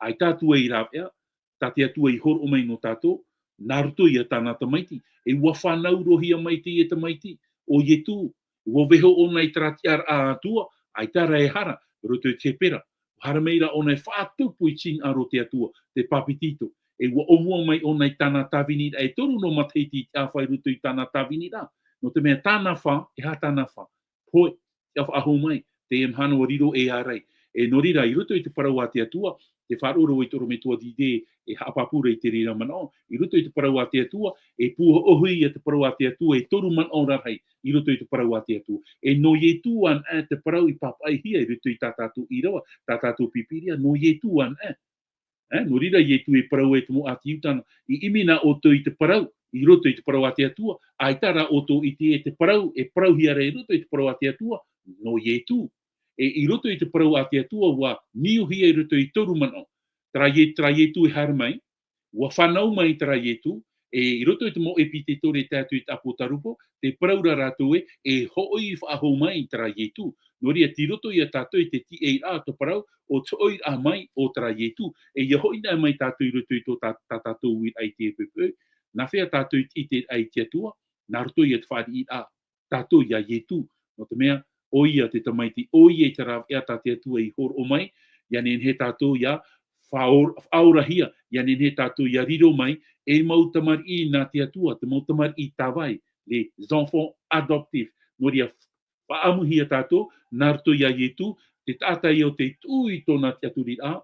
ʻAita atu ai rāveʻa, tā te Atua i hōroʻa mai nō tātou, nā roto ia tāna tamaiti. E ʻua fānaurohia mai teie tamaiti, ʻo Ietu, ʻua vaiiho ʻōna i terā tiʻaraʻa Atua, ʻaita rā e hara, roto i te Hepera. Haere mai ra ʻōna e faʻatupu i te hinaʻaro o te Atua, te pāpetito. E ʻua ʻōmua mai ʻōna i tāna tāviniraʻa e toru noa matahiti i te ʻāfa i roto i tāna tāviniraʻa. Nō te mea tāna fā, e aha tāna fā? Pohe, tiʻafaʻahou mai, teie mahana ʻua riro e ārai. E nō reira, i roto i te parau a te Atua, tē faʻaroʻo ra vau i te ʻorometua Didier, e haʻapāpū ra i te reira manaʻo, i roto i te parau a te Atua, e pūhoʻohia te parau a te Atua, e toru manaʻo rarahi, i roto i te parau a te Atua. E nō Ietu anaʻe te parau i pāpaʻihia i roto i tā tātou ʻīrava, tā tātou Pīpīria, nō Ietu anaʻe. E, nō reira Ietu e parau e te mau ʻāti Iuta na, i ʻimi na ʻoutou i te parau, i roto i te parau a te Atua, ʻaita rā ʻoutou i ʻite e te parau, e parauhia ra i roto i te parau a te Atua, nō Ietu. E i roto i te parau a te Atua, ʻua niuhia i roto i toru manaʻo. Terā Ie-, terā Ietu e haere mai, ʻua fānau mai terā Ietu, e i roto i te mau ʻepiteto e tae atu i te ʻApotarupo, tē parau ra rātou ē, e hoʻi faʻahou mai terā Ietu. Nō reira, tei roto ia tātou i te tiʻairaʻa o te parau, ʻo te hoʻiraʻa mai o terā Ietu. E ʻia hoʻi anaʻe mai tātou i roto i tō tā-, tā tātou uiraʻa i teie poʻipoʻi, nā hea tātou i ʻite ai i te Atua, nā roto ia te fāriʻiraʻa tātou iā Ietu. Nō te mea, ʻoia te Tamaiti, ʻoia te rāveʻa tā te Atua i hōroʻa mai, ʻia nehenehe tātou ʻia faʻaora-, faʻaorahia, ʻia nehenehe tātou ʻia riro mai, ei mau tamariʻi nā te Atua, te mau tamariʻi tāvai, les enfants adoptifs. Nō reira, faʻaʻamuhia tātou, nā roto iā Ietu, te taʻata ïa ʻo tē tuʻu i tōna tiʻaturiraʻa,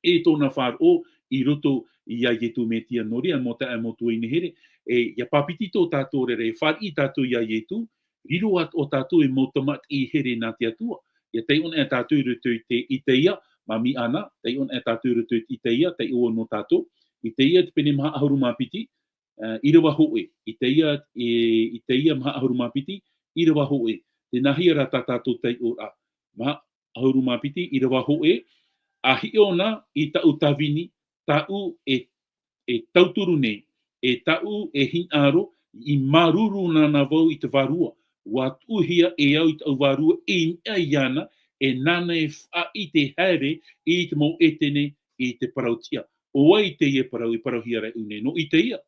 e tōna faʻaroʻo i roto iā Ietu Metia. Nō reira, mau taeaʻe, mau tuahine here, e, ʻia pāpetito tātou ra, e fāriʻi tātou iā Ietu, riro atoʻa tātou ei mau tamariʻi here nā te Atua. ʻIa taiʻo anaʻe tātou i roto i te Isaia, Māmī Ana, taiʻo anaʻe tātou i roto i te Isaia, taiʻo nō tātou. Isaia te pene maha ʻahuru mā piti, ā, ʻīrava hōʻē. Isaia, e, Isaia maha ʻahuru mā piti, ʻīrava hōʻē. Tēnā hia rā tā tātou taiʻoraʻa. Maha ʻahuru mā piti, ʻīrava hōʻē. A hiʻo na i tāʻu tāvini, tāʻu e, e tauturu nei, e tāʻu e hinaʻaro, I māuruuru nāna vau i te vārua, ʻua tuʻuhia e au i taʻu vārua i niʻa iāna, e nāna e faʻaʻite haere i te mau ʻētene i te parau tiʻa. ʻO vai teie parau i parauhia ra i ʻō nei? Nō Isaia.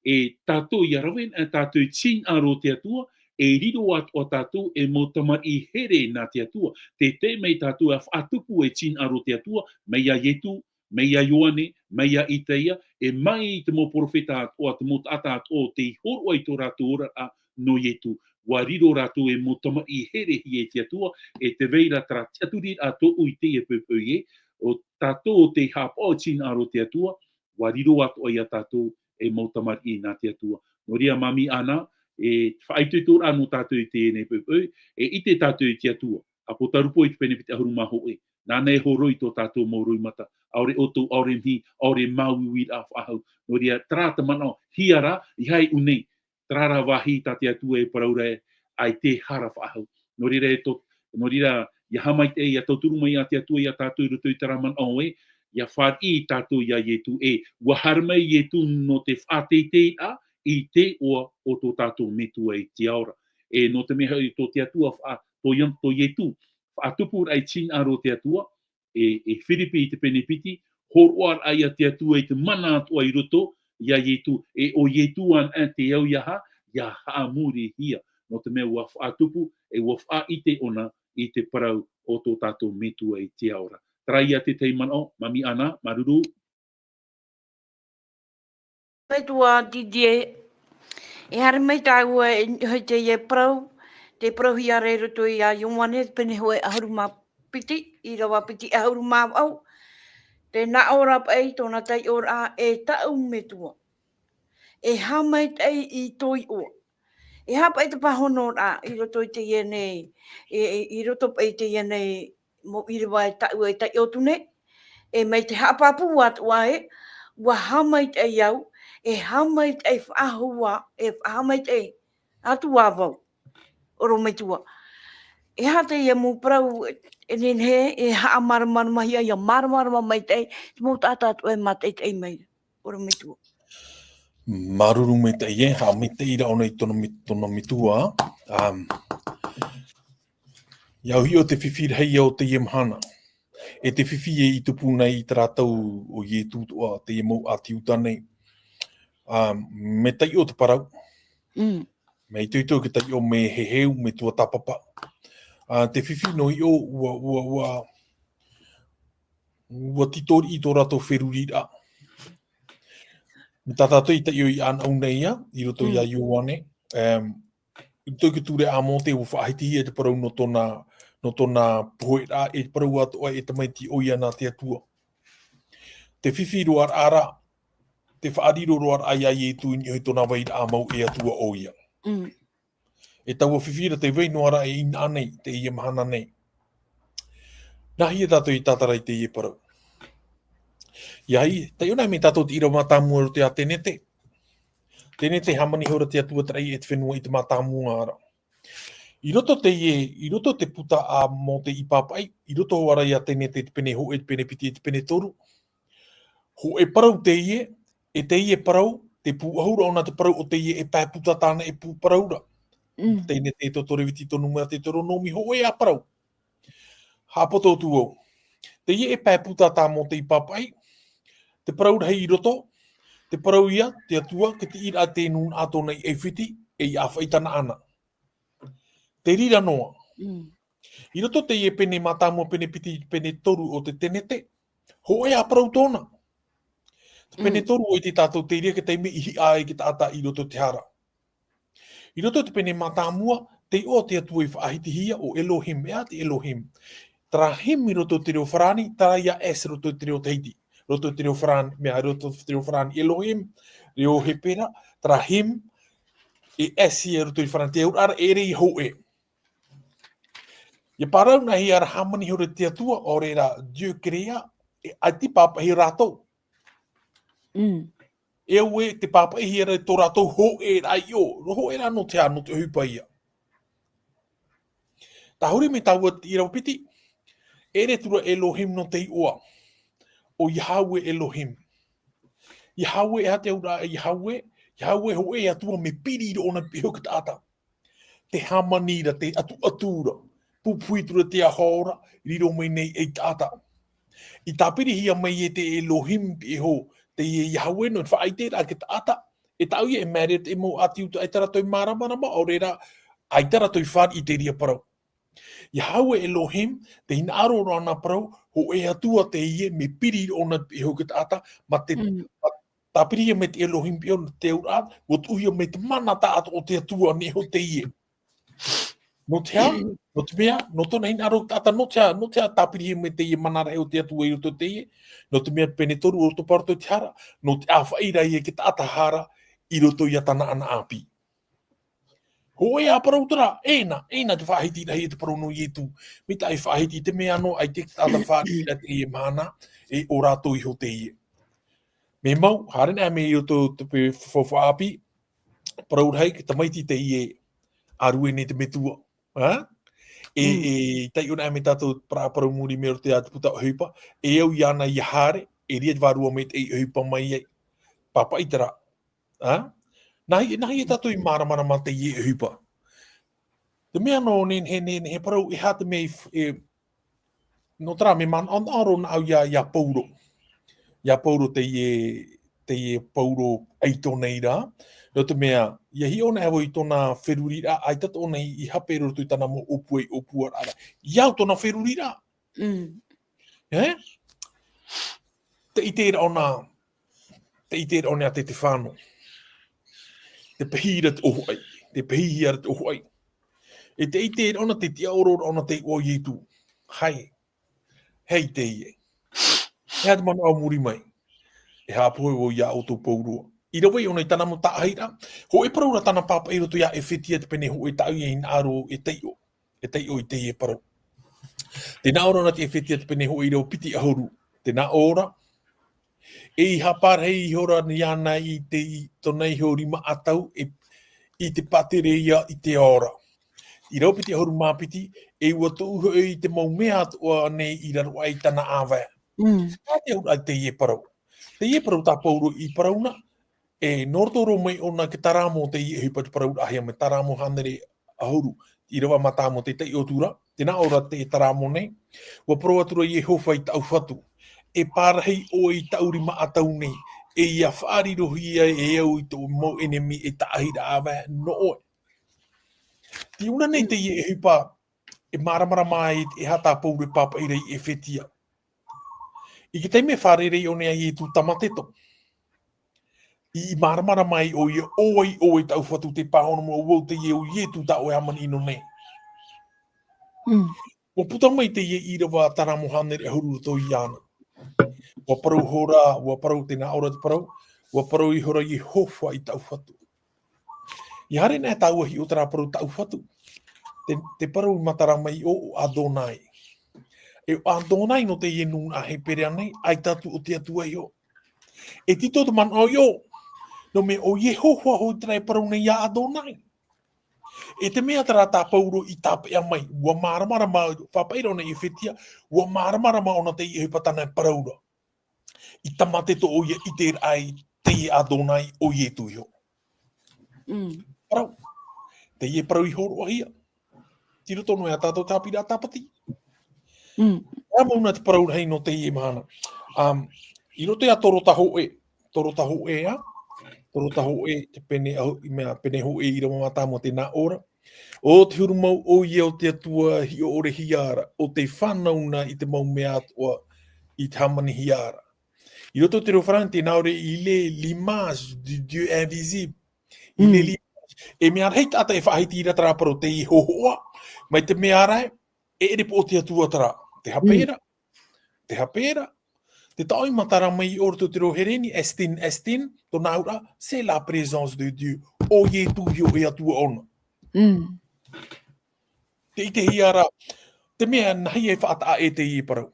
E tātou ʻia rave, e tātou i tinaʻaro te Atua, e riro atoʻa tātou e mau tamariʻi here nā te Atua. Te tae mai tātou ʻia faʻatupu e tinaʻaro te Atua, mai iā Ietu, mai iā Ioane, mai iā Isaia, e mai i te mau perofeta atoʻa, te mau taʻata atoʻa, tei hōroʻa i tō rātou oraraʻa nō Ietu. ʻUa riro rātou e mau tamariʻi herehia e te Atua, e tē vai ra terā tiʻaturiraʻa tōʻu i teie poʻipoʻi ē, ʻo tātou tei haʻapaʻo i tinaʻaro te Atua, ʻua riro atoʻa iā tātou e mau tamariʻi nā te Atua. Nō reira, Māmī Ana, e faʻaitoitoraʻa nō tātou i teie nei poʻipoʻi, e ʻite tātou i te Atua. ʻĀpōtarupo i te pene piti ʻahuru mā hōʻē. Nāna e hōroʻa i tō tātou mau roimata. ʻAore ʻoutou, ʻaore mihi, ʻaore māuiuiraʻa faʻahou. Nō reira, terā te manaʻo, hia rā, ʻeiaha i ʻō nei. Terā rā vāhi tā te Atua e parau ra ē, ʻaita e hara faʻahou. Nō reira, e tō, nō reira, ʻia haʻamaitaʻi, ʻia tauturu mai ā te Atua iā tātou i roto i terā manaʻo ē, ʻia fāriʻi tātou iā Ietu ē, ʻua haere mai Ietu nō te faʻateiteiraʻa i te iʻoa o tō tātou Metua i te ao ra. E nō te mea hoʻi tō te Atua faʻa-, tō Ia-, tō Ietu, faʻatupuraʻa i tinaʻaro te Atua, e, e Firipi i te pene piti, hōroʻaraʻa iā te Atua i te mana atoʻa i roto iā Ietu, e ʻo Ietu anaʻe te au ʻia ha-, ʻia haʻamorihia. Nō te mea ʻua faʻatupu, e ʻua faʻaʻite ʻōna i te parau o tō tātou Metua i te ao ra. Terā ia te tahi manaʻo, Māmī Ana, māuruuru. Metua Didier, e haere mai tāua e niʻa i teie parau, tē parauhia ra i roto iā Ioane, pene hōʻē ʻahuru mā piti, ʻīrava piti ʻahuru mā vaʻu, tē nā ʻō ra paʻi tōna taiʻoraʻa, e tāʻu Metua, e haʻamaitaʻi i tō iʻoa. E aha paʻi te pāhonoraʻa i roto i teie nei, e, e, i roto paʻi i teie nei mau ʻīrava e tāʻu e taiʻo atu nei, e mai te haʻapāpū atoʻa ē, ʻua haʻamaitaʻi au, e haʻamaitaʻi faʻahou ā, e haʻamaitaʻi atu ā vau, ʻorometua. E aha teie mau parau e nehenehe e haʻamāramaramahia, ʻia māramarama maitaʻi te mau taʻata atoʻa e mātaʻitaʻi mai ra, ʻorometua. Māuruuru maitaʻi ē, haʻamaitaʻi ra ʻōna i tōna me-, tōna metua. Um, ʻia au i ʻō te fifi rahi o teie mahana. E te fifi e i tupu nei i terā tau o Ietu atoʻa, teie mau ʻāti Iuta nei. Um, mea taiʻo te parau. Mm. Mea itoito te taiʻo, mea heheu, mea tuatāpapa. Uh, te fifi nō ʻō, ʻua, ʻua, ʻua, ʻua tītōriʻi tō rātou feruriraʻa. Mai tā tātou i taiʻo i ʻanaʻu nei ïa, i roto iā Mm. Ioane, em, i roto i te ture a Mōte, ʻua faʻahitihia te parau nō tōna, nō tōna pohe ra, e parau atoʻa e tamaiti ʻoia nā te Atua. Te fifi roa ra, te faʻariro roa ra iā Ietu i niʻa i tōna vairaʻa mau e Atua ʻoia. Mm. E taua fifi ra tē vai noa ra e inaha nei, teie mahana nei. Nāhea tātou i tātara i teie parau? ʻIa, i, taiʻo na mai tātou te ʻīrava mātāmua roto iā Tenete. Tenete hāmani ihora te Atua te raʻi e te fenua i te mātāmua ra. I roto teie, i roto te puta a Mōte i pāpaʻi, i roto hoʻi ra iā Tenete te pene hōʻē, te pene piti, te pene toru. Hōʻē parau teie, e teie parau, tē pūʻohu ra ʻōna te parau o teie e pae puta tāna e pū parau ra. Mm. Tenete, Etoto, Reviti, Teuteronōmi, hōʻē ā parau. Haʻapoto atu vau. Teie e pae puta tā Mōte i pāpaʻi, te parau rahi i roto, te parau ïa, te Atua, ka tiʻi ra te nūnaʻa tōna i ʻAifiti, e ʻia ʻāfaʻi tāna ʻana. Te reira noa. Mm. I roto teie pene mātāmua, pene piti, pene toru o te Tenete, hōʻē ā parau tōna. Te pene Mm. toru ʻoia tātou tē reira te taime i hiʻa ai te taʻata i roto te hara. I roto te pene mātāmua, tē ʻoaʻoa te Atua i faʻahitihia ʻo Elohim, e aha te Elohim? Terā him i roto te reo farāni, terā ïa S roto te reo Tahiti. Roto te reo farāni, mea roto te reo farāni Elohim, reo Hepera, terā him, e S ïa roto i farāni, te auraʻa ra e ʻere ïa hōʻē. ʻIa parau nāhea ra hāmani ihora te Atua, ʻaore ra Dieu créa, e ʻaita i pāpaʻihia rātou. Mm. E au ē, tē pāpaʻihia ra tō rātou hōʻēraʻa i ʻō, hōʻēraʻa nō te aha, nō te ʻohipa ïa. Tahuri mai tāua te ʻīrava piti, e ʻere atu ra Elohim nō te iʻoa. ʻO Yahweh Elohim. Yahweh, e aha te auraʻa Yahweh? Iāhue hōʻē Atua mea piri i roʻo na i te peʻe iho o te taʻata. Te hāmani ra, te ʻatuʻatu ra, pupuhi atu ra te aho ra, riro mai nei ei taʻata. I tāpirihia mai e te Elohim i te peʻe iho, teie Iāhue nō te faʻaʻite ra i te taʻata, e tāʻu ia e mea rere te mau ʻāti Iuta, ʻaita rātou i māramarama, ʻaore rā, ʻaita rātou i fāriʻi i te reira parau. Iāhue Elohim, te hinaʻaro ra ʻōna parau, hōʻē Atua teie, mea piri i roʻo na i te peʻe iho o te taʻata, mā te, Mm. mā tāpirihia mai te Elohim i te peʻe iho nō te auraʻa, ʻua tuʻuhia mai te mana taʻatoʻa o te Atua nei iho teie. Nō te aha? Nō te mea, nō tōna hinaʻaro te taʻata, nō te aha, nō te aha tāpirihia mai teie mana rahi o te Atua i roto i teie, nō te mea pene toru o roto parau i te hara, nō te ʻāfaʻi ra ia i te taʻata hara i roto ia tāna ʻanaʻa ʻāpī. Hōʻē ā parau terā, ʻeʻere, ʻeʻere te faʻahiti rahi i te parau nō Ietu. Mai te faʻahiti i te mea nō, ʻaita te taʻata fāriʻi ra teie mahana, e ʻo rātou iho teie. Mea mau, haere noa mai i roto te peʻe faufaʻa ʻāpī, parau rahi, te tamaiti teie a Ruene te metua. Ha? E, Mm. e, taiʻo noa mai tātou parau, parau muri mai roto i te puta ʻohipa, e au iāna ia haere, e riro te vārua mai te ʻohipa mai ai. Pāpaʻi terā. Ha? Nā hea, nā hea tātou i māramarama teie ʻohipa. Te mea nō, nehenehe, nehenehe parau, e aha te mea i f-, e, nō terā, mea manaʻo, manaʻo roa au ia, ia Pauro. Ia Pauro teie, teie Pauro ʻaito nei ra. Nō te mea, ʻia hiʻo noa vau i tōna feruriraʻa, ʻaita atoʻa ʻōna i, i hape i roto i tāna mau ʻōpua, ʻōpuaraʻa. ʻIa au tōna feruriraʻa. Mm. E? Te ʻite ra ʻōna, te ʻite ra ʻōna a Tefano. Te pehē ra te ʻōfaʻi, te pehē ra te ʻōfaʻi. E te ʻite ra ʻōna, te tiʻaoro ra ʻōna i te iʻoa o Ietu. Hai. Hei teie. E aha te manaʻo muri mai. E haʻapohe vau ia ʻoutou pauroa. I rave ʻōna i tāna mau taʻahiraʻa. Hōʻē parau ra tāna pāpaʻi i roto ia Efetia te pene hōʻē, tāʻu ia e hinaʻaro e taiʻo. E taiʻo i teie parau. Tē nā ʻō ra ʻōna te Efetia te pene hōʻē ʻīrava piti ʻahuru. Tē nā ʻō ra. E i haʻapārahi ihora iāna i te, i tōna iho rima ʻatau, e, i te pātereia i te ao ra. ʻĪrava piti ʻahuru mā piti, e ʻua tuʻu hoʻi te mau mea atoʻa nei i raro aʻe i tāna ʻāvae. Mm. Nā te auraʻa teie parau. Teie parau tā Pauro i parau na, e, nō roto roa mai ʻōna i te Taramo, teie ʻohipa te parau rahi mai Taramo hānere ʻahuru, ʻīrava mā tāmua, te taiʻo atu ra, tē nā ʻō ra te Taramo nei, ʻua parau atu ra Iehova i tāʻu Fatu, e pārahi ʻoe i tāʻu rima ʻatau nei, e ʻia faʻarirohia e au i tō mau ʻenemi e taʻahiraʻa ʻāvae nō ʻoe. Tei ʻō nei Mm. teie ʻohipa, e māramarama ai e aha tā Pauro e pāpaʻi ra i Efetia. I te taime e fārerei ʻōna ia Ietu tamateto. I, i māramarama ai ʻoia, ʻo vai ʻoe tāʻu Fatu, te pāhono mau vau teie ʻo Ietu tā ʻoe e hāmani ʻino nei. Mm. ʻUa puta mai teie ʻīrava Taramo hānere ʻahuru roto iāna. ʻUa parau ihora, ʻua parau, tē nā ʻō ra te parau, ʻua parau ihora Iehova i tāʻu Fatu. ʻIa haere noa tāua i hiʻo terā parau tāʻu Fatu. Te, te parau i matara mai ʻo, ʻo Adonai. E ʻo Adonai nō teie nūnaʻa Hepera nei, ʻaita atu ʻo te Atua iho. E tītau te manaʻo iho, nō te mea ʻo Iehova hoʻi terā e parau nei ia Adonai. E te mea terā tā Pauro i tāpeʻa mai, ʻua māramarama, pāpaʻi ra ʻōna i Efetia, ʻua māramarama ʻōna teie ʻohipa tāna e parau ra. I tamateto ʻoia i te raʻi, teie Adonai ʻo Ietu iho. Mm. Parau. Teie parau i hōroʻahia. Tei roto noa ia tātou tāpiri Tāpati. Mm. Ā, mau na te parau rahi nō teie mahana. Um, i roto ia Torota hōʻē, Torota hōʻē, ā? Torota hōʻē, te pene, au, i mea, pene hōʻē ʻīrava mā tāmua, tē nā ʻō ra. ʻO te huru mau ʻoia o te Atua hiʻo-ʻore-hia ra, ʻo tei fānau na i te mau mea atoʻa i te hāmanihia ra. I roto i te reo Farāni, tē nā ʻō ra, il est l'image du Dieu invisible. Il est Mm. l'image. E mea rahi taʻata e faʻahiti ra terā parau, teie hōhoʻa, mai te mea ra, e ʻere pō o te Atua terā. Te hape Mm. ra. Te hape ra. Te taʻo i matara mai i roto i te reo Hereni, estin, estin, tōna auraʻa, c'est la présence de Dieu. ʻO Ietu iho e Atua ʻōna. Mm. Tē ʻitehia ra, te mea nāhea e faʻataʻa e teie parau.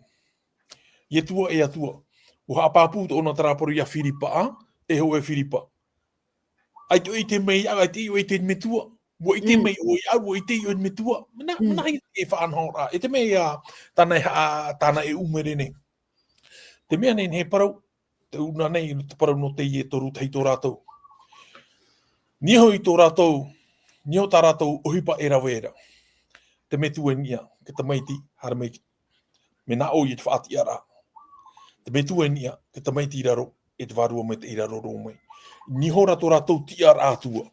Ietu e Atua. ʻUa haʻapāpū tōna terā parau ia Firipa, ā? Te hōʻē Firipa. ʻAita ʻoe i ʻite mai iāʻu, ʻaita ʻoe i ʻite i te Metua. ʻUa ʻite Mm. mai ʻoe iāʻu, ʻua ʻite ʻoe i te Metua. Mea nā, Mm. nāhea e faʻanahoraʻa. E te mea ia tāna e ha-, tāna e ʻūmere nei. Te mea nei, he parau, tē ʻō nei, te parau nō teie toru tahi tō rātou. Niho i tō rātou, niho tā rātou ʻohipa e rave ra. Te metua i niʻa, te tamaiti, haere mai ki, mea nā ʻoe i te faʻatiʻaraʻa. Te metua i niʻa, te tamaiti i raro, e te vārua maitaʻi i raro roa mai. Niho rā tō rātou tiʻaraʻa Atua.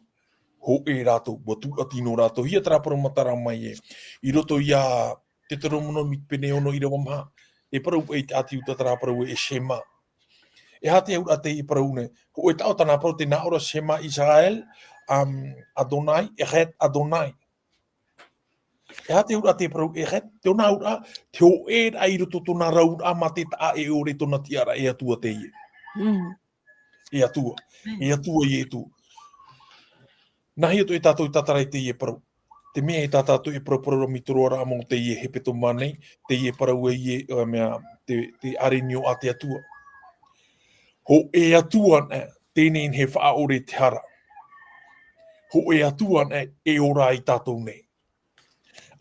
Hōʻē rātou, ʻua tūʻati noa rātou. Hia terā parau matara mai ē. I roto ia Teuteronomi pene ono ʻīrava maha. E parau paʻi te ʻĀti Iuta terā parau ē, e Shema. E aha te auraʻa teie parau nei? Hōʻē taʻo tāna parau, tē nā ʻō ra Shema Israel, um, Adonai, Echad Adonai. E aha te auraʻa te parau Echad? Tōna auraʻa, te hōʻēraʻa i roto tōna auraʻa mā te taʻa e ʻore tōna tiʻaraʻa e Atua teie. Mm. E Atua. Mm. E Atua Ietu. Nā hea atoʻa tātou i tātara i teie parau. Te mea e tā tātou e paraparau ra mai te roaraʻa mō teie hepetoma nei, teie parau e, e, ā, mea, te, te ʻārenio a te Atua. Hōʻē Atua anaʻe, teie nei e faʻaʻore i te hara. Hōʻē Atua anaʻe, e ora ai tātou nei.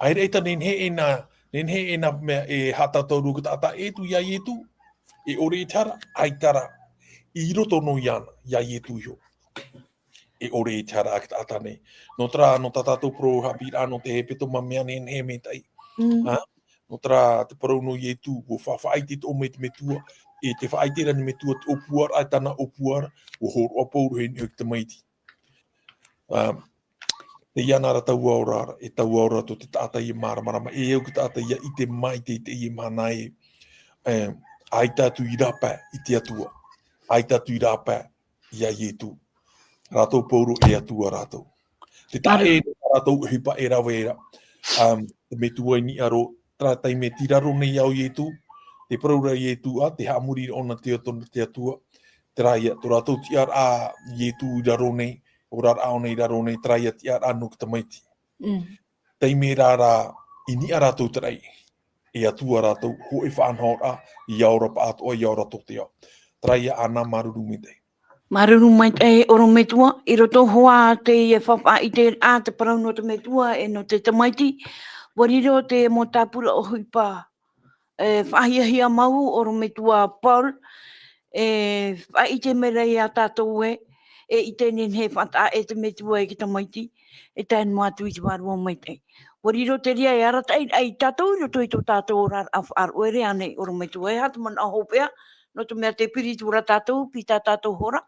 ʻAita e nehenehe e nā, nehenehe e nā mea e haʻatātaurua te taʻata e tū ia Ietu. E ʻore i te hara, ʻaita rā. I roto noa iāna, ia Ietu iho. E ʻore i te hara a te taʻata nei. Nō terā, nō tā tātou parau haʻapiʻiraʻa nō te hepetoma, mea nehenehe e maitaʻi. Mm. Ā? Nō terā, te parau nō Ietu, ʻua fa-, faʻaʻite atoʻa mai te metua, e tē faʻaʻite ra nei te metua te ʻōpuaraʻa, e tāna ʻōpuaraʻa, ʻua hōroʻa pauroa i niʻa i te tamaiti. Ā, teie ana ra taua ora ra, e taua ora tō te taʻata ia māramarama, e au te taʻata ia ʻite mai te, teie mahana ē, e, ʻaita atu i rāpae i te Atua, ʻaita atu i rāpae ia Ietu. Rātou pauroa e Atua rātou. Te taʻa e rātou ʻohipa e rave ra. Um, te metua i niʻa roa, terā taime tei raro nei au Ietu, te parau ra Ietu, ā, te haʻamori ra ʻōna te Atua, te Atua, terā ia, tō rātou tiʻaraʻa Ietu i raro nei, oraraʻa ʻōna i raro nei, terā ia tiʻaraʻa nō te tamaiti. Mm. Taime rā rā, i niʻa rātou te raʻi, e Atua rātou, hōʻē faʻanahoraʻa, ʻia ora pāʻatoʻa, ʻia ora tō te ao. Terā ia āna, māuruuru maitaʻi. Māuruuru maitaʻi ʻorometua, i roto hoʻi teie faʻaʻiteraʻa te parau nō te metua e nō te tamaiti, ʻua riro te mau tāpura ʻohipa, e, faʻahiahia mau ʻorometua Paul, e, faʻaʻite mai ra ia tātou ē, e ʻite nehenehe e faʻataʻa e te metua i te tamaiti, e tae noa atu i te vārua maitaʻi. ʻUa riro te reira e arataʻi ai tātou i roto i tō tātou oraraʻa faʻaroʻo ʻē ānei ʻorometua, e aha te manaʻo hopeʻa, nō te mea tē piri atu ra tātou, piti tā tātou hora,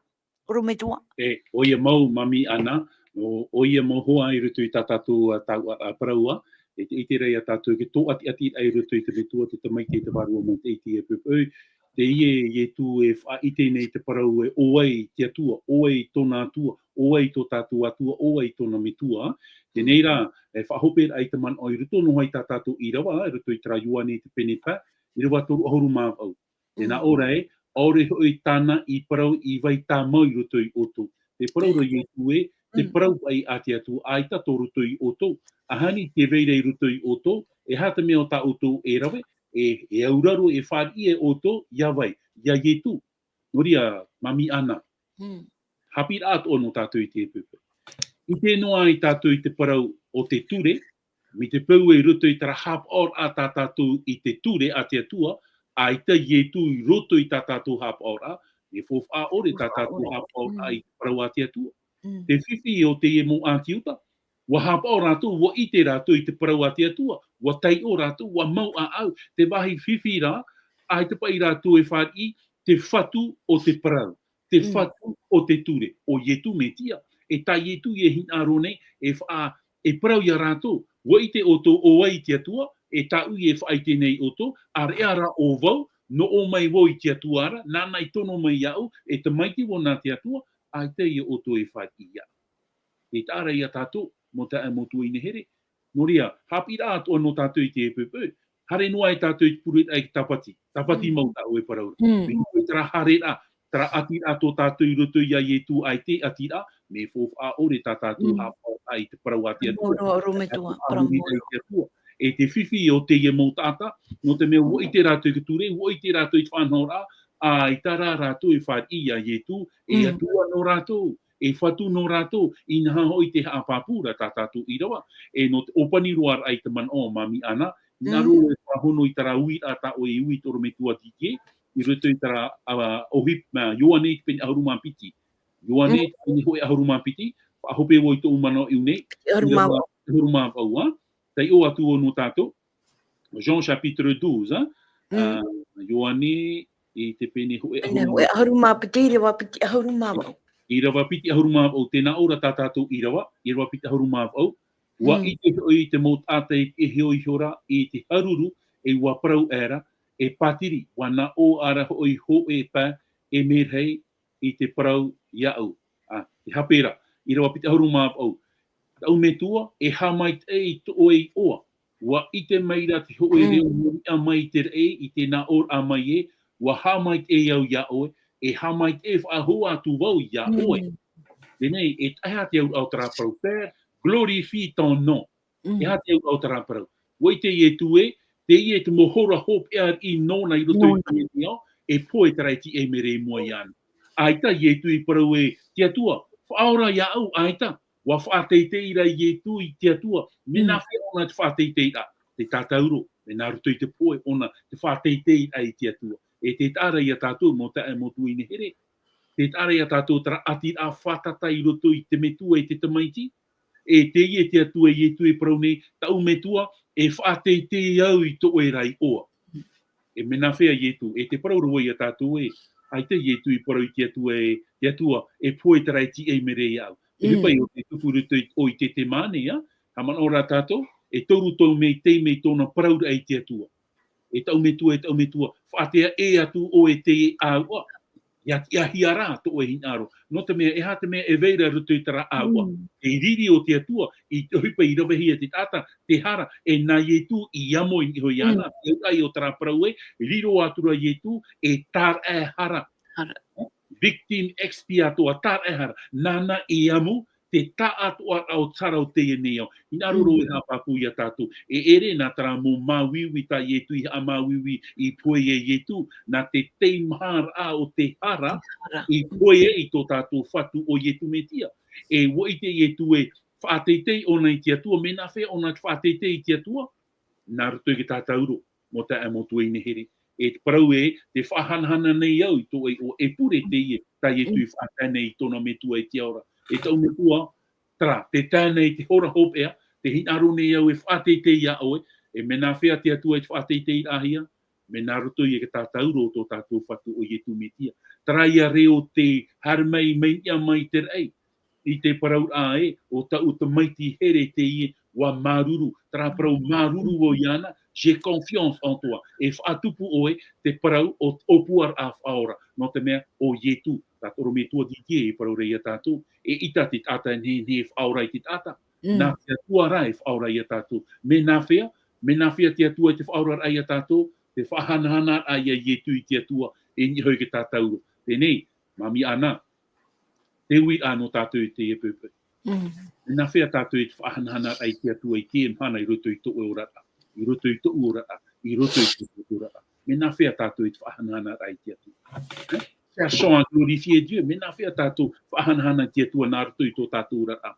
ʻorometua. E, ʻoia mau, Māmī Ana, ʻo, ʻoia mau hoʻi i roto i tā tātou, ā, tau, ā, ā, parau, ā, e te, i te reira tātou e tōʻatiʻati ai i roto i te metua, te tamaiti, te vārua maitaʻi, te poʻipoʻi, teie Ietu e faʻaʻite nei te parau ē, ʻo vai te Atua, ʻo vai tōna Atua, ʻo vai tō tātou Atua, ʻo vai tōna metua. Teie rā, e faʻahope ai te manaʻo i roto noa i tā tātou ʻīrava, i roto i terā Ioane te pene pae, ʻīrava toru ʻahuru mā vaʻu. Tē nā ʻō ra ē, ʻaore hoʻi tāna i parau i vai tāmau i roto ia ʻoutou. Te parau ra Ietu ē, te parau paʻi a te Atua, ʻaita tō roto ia ʻoutou. ʻAhani tē vai ra i roto ia ʻoutou, e aha te mea ʻo tā ʻoutou e rave, e, e auraro, e fāriʻi e ʻoutou, ia vai, ia Ietu. Nō reira, Māmī Ana. Mm. Haʻapiʻiraʻa atoʻa nō tātou i te poʻipoʻi. ʻIte noa ai tātou i te parau o te ture, mai te peu i roto i terā haʻapaʻoraʻa tā tātou i te ture a te Atua, ʻaita Ietu i roto i tā tātou haʻapaʻoraʻa, e faufaʻa ʻore tā tātou haʻapaʻoraʻa i te parau a te Atua. Mm. Te fifi o teie mau ʻĀti Iuta, ʻua haʻapaʻo rātou, ʻua ʻite rātou i te parau a te Atua, ʻua taiʻo rātou, ʻua mau ʻāʻau, te vāhi fifi rā, ʻaita paʻi rātou e fāriʻi, te fatu o te parau, te fatu o te ture, ʻo Ietu Metia. E tā Ietu e hinaʻaro nei, e faʻa-, e parau ia rātou, ʻua ʻite ʻoutou ʻo vai te Atua, e tāʻu e faʻaʻite nei ʻoutou, ʻāreʻa rā ʻo vau, noʻo mai vau i te Atua ra, nāna i tono mai iāʻu, e tamaiti vau nā te Atua, ʻaita ia ʻoutou e fāriʻi iāʻu. E taʻa ra ia tātou, mau taeaʻe, mau tuahine here. Nō reira, haʻapiʻiraʻa atoʻa nō tātou i te poʻipoʻi. Haere noa ai tātou i te pureraʻa i te tāpati. Tāpati mau tāʻu e parau ra. Mm. Mai roto i terā haereraʻa, terā ʻatiraʻa tō tātou i roto ia Ietu, ʻaita e ʻatiraʻa, mea faufaʻa ʻore tā tātou haʻapaʻoraʻa i te parau a te Atua. Mau roa, ʻorometua, parau mau roa. E te fifi o teie mau taʻata, nō te mea ʻua ʻite rātou i te ture, ʻua ʻite rātou i te faʻanahoraʻa, ʻaita rā rātou e fāriʻi ia Ietu, e Atua nō rātou, e fatu nō rātou, inaha hoʻi te haʻapāpū ra tā tātou ʻīrava, e nō te ʻōpani roa ra i te manaʻo, Māmī Ana, hinaʻaro e faʻahono i terā uiraʻa tā ʻoe i ui, te ʻorometua Didier, i roto i terā, ā, ʻohipa, ā, Ioane i te pene ʻahuru mā piti. Ioane i te pene hōʻē ʻahuru mā piti, Faʻahope vau i tōʻu manaʻo i ʻō nei. ʻAhuru mā vaʻu. ʻAhuru mā vaʻu, ā. Taiʻo atu vau nō tātou. Jean chapitre douze, ā. Mm. Ā, Ioane, i te pene hōʻē ʻahuru mā vaʻu. ʻAhuru mā piti, ʻīrava piti ʻahuru mā vaʻu. ʻĪrava piti ʻahuru mā vaʻu, tē nā ʻō ra tā tātou ʻīrava, ʻīrava piti ʻahuru mā vaʻu. ʻUa ʻite hoʻi te mau taʻata e piʻihia iho ra i te haruru, e ʻua parau aʻera, e pātiri, ʻua nā ʻō aʻera hoʻi hōʻē pae, e merahi i te parau iāʻu. Ā, te hape ra, ʻīrava piti ʻahuru mā vaʻu. Tāʻu Metua, e haʻamaitaʻi i tō ʻoe iʻoa. ʻUa ʻite mai ra te hōʻē reo nō niʻa mai i te raʻi, i te nā ʻōraʻa mai ē, ʻua haʻamaitaʻi au iā ʻoe, e haʻamaitaʻi faʻahou atu vau iā ʻoe. Teie, e taʻa ʻē te auraʻa o terā parau, Père, glorifie ton nom. E aha te auraʻa o terā parau? ʻUa ʻite Ietu ē, teie te mau hora hopeʻa riʻi nōna i roto i teie ao, e pohe terā e tiʻa i mua iāna. ʻAita Ietu i parau ē, te Atua, faʻaora iāʻu, ʻaita. ʻUa faʻateitei ra Ietu i te Atua, mea nāfea ʻōna te faʻateiteiraʻa? Te tātauro, mea nā roto i te pohe ʻōna te faʻateiteiraʻa i te Atua. E tē taʻa ra iā tātou, mau taeaʻe, mau tuahine here. Tē taʻa ra iā tātou terā ʻatiraʻa fātata i roto i te Metua e te Tamaiti. E teie te Atua Ietu e parau nei, tāʻu Metua, e faʻateitei au i tō ʻoe ra iʻoa. E mea nāfea Ietu, e tē parau ra vau iā tātou ē, ʻaita Ietu i parau i te Atua ē, te Atua, e pohe terā e tiʻa i mua iāʻu. E ʻohipa ʻo te tupu i roto i, ʻo Ketesemane, ā, haʻamanaʻo ra tātou, e toru tau mea taime i tōna parauraʻa i te Atua. E tāʻu Metua, e tāʻu Metua, faʻatea ʻē atu ʻoe i teie ʻāuʻa. ʻIa tiʻahia rā tō ʻoe hinaʻaro. Nō te mea, e aha te mea e vai ra i roto i terā ʻāuʻa? Te riri o te Atua, i te ʻohipa i ravehia e te taʻata, te hara, e nā Ietu i amo i niʻa iho iāna, te auraʻa o terā parau ē, riro atu ra Ietu, e tāraʻehara. Victime expiatoire, tāraʻehara. Nāna i amo, te taʻatoʻaraʻa o te hara o teie nei ao. Hinaʻaro ra e haʻapāpū iā tātou. E ʻere nā terā mau māuiui tā Ietu i haʻamāuiui i pohe e Ietu, nā te teimaharaʻa o te hara i pohe i tō tātou Fatu ʻo Ietu Metia. E ʻua ʻite Ietu ē faʻateitei ʻōna i te Atua, mea nāfea ʻōna te faʻateitei i te Atua? Nā roto i te tātauro, mau taeaʻe, mau tuahine here. E te parau ē, tē faʻahanahana nei au i tō ʻoe iʻoa, e pure teie, tā Ietu i faʻatae nei i tōna Metua e te ao ra. E tāʻu Metua, terā, tē tae nei te hora hopeʻa, tē hinaʻaro nei au e faʻateitei iā ʻoe, e mea nāfea te Atua i te faʻateiteiraʻahia? Mea nā roto i te tātauro o tō tātou Fatu ʻo Ietu Metia. Terā ïa reo tē haere mai, mai niʻa mai i te raʻi. I te parauraʻa ē, ʻo tāʻu Tamaiti here teie, ʻua māuruuru, terā parau māuruuru vau iāna, j'ai confiance en toi. E faʻatupu ʻoe, te parau o te ʻōpuaraʻa faʻaora. Nō te mea, ʻo Ietu, tā te ʻorometua Didier e parau ra iā tātou, eʻita te taʻata e nehenehe e faʻaora i te taʻata. Nā te Atua rā e faʻaora iā tātou. Mea nāfea, mea nāfea te Atua i te faʻaoraraʻa iā tātou, te faʻahanahanaraʻa iā Ietu i te Atua, e niʻa iho i te tātauro. Teie nei, Māmī Ana, te uiraʻa nō tātou i teie poʻipoʻi. Mea nāfea tātou i te faʻahanahanaraʻa i te Atua i teie mahana i roto i tō ʻoe oraraʻa, i roto i tōʻu oraraʻa, i roto i tō tātou oraraʻa? Mea nāfea tātou i te faʻahanahanaraʻa i te Atua? Hein? Cherchons à glorifier Dieu. Mea nāfea tātou faʻahanahana i te Atua nā roto i tō tātou oraraʻa?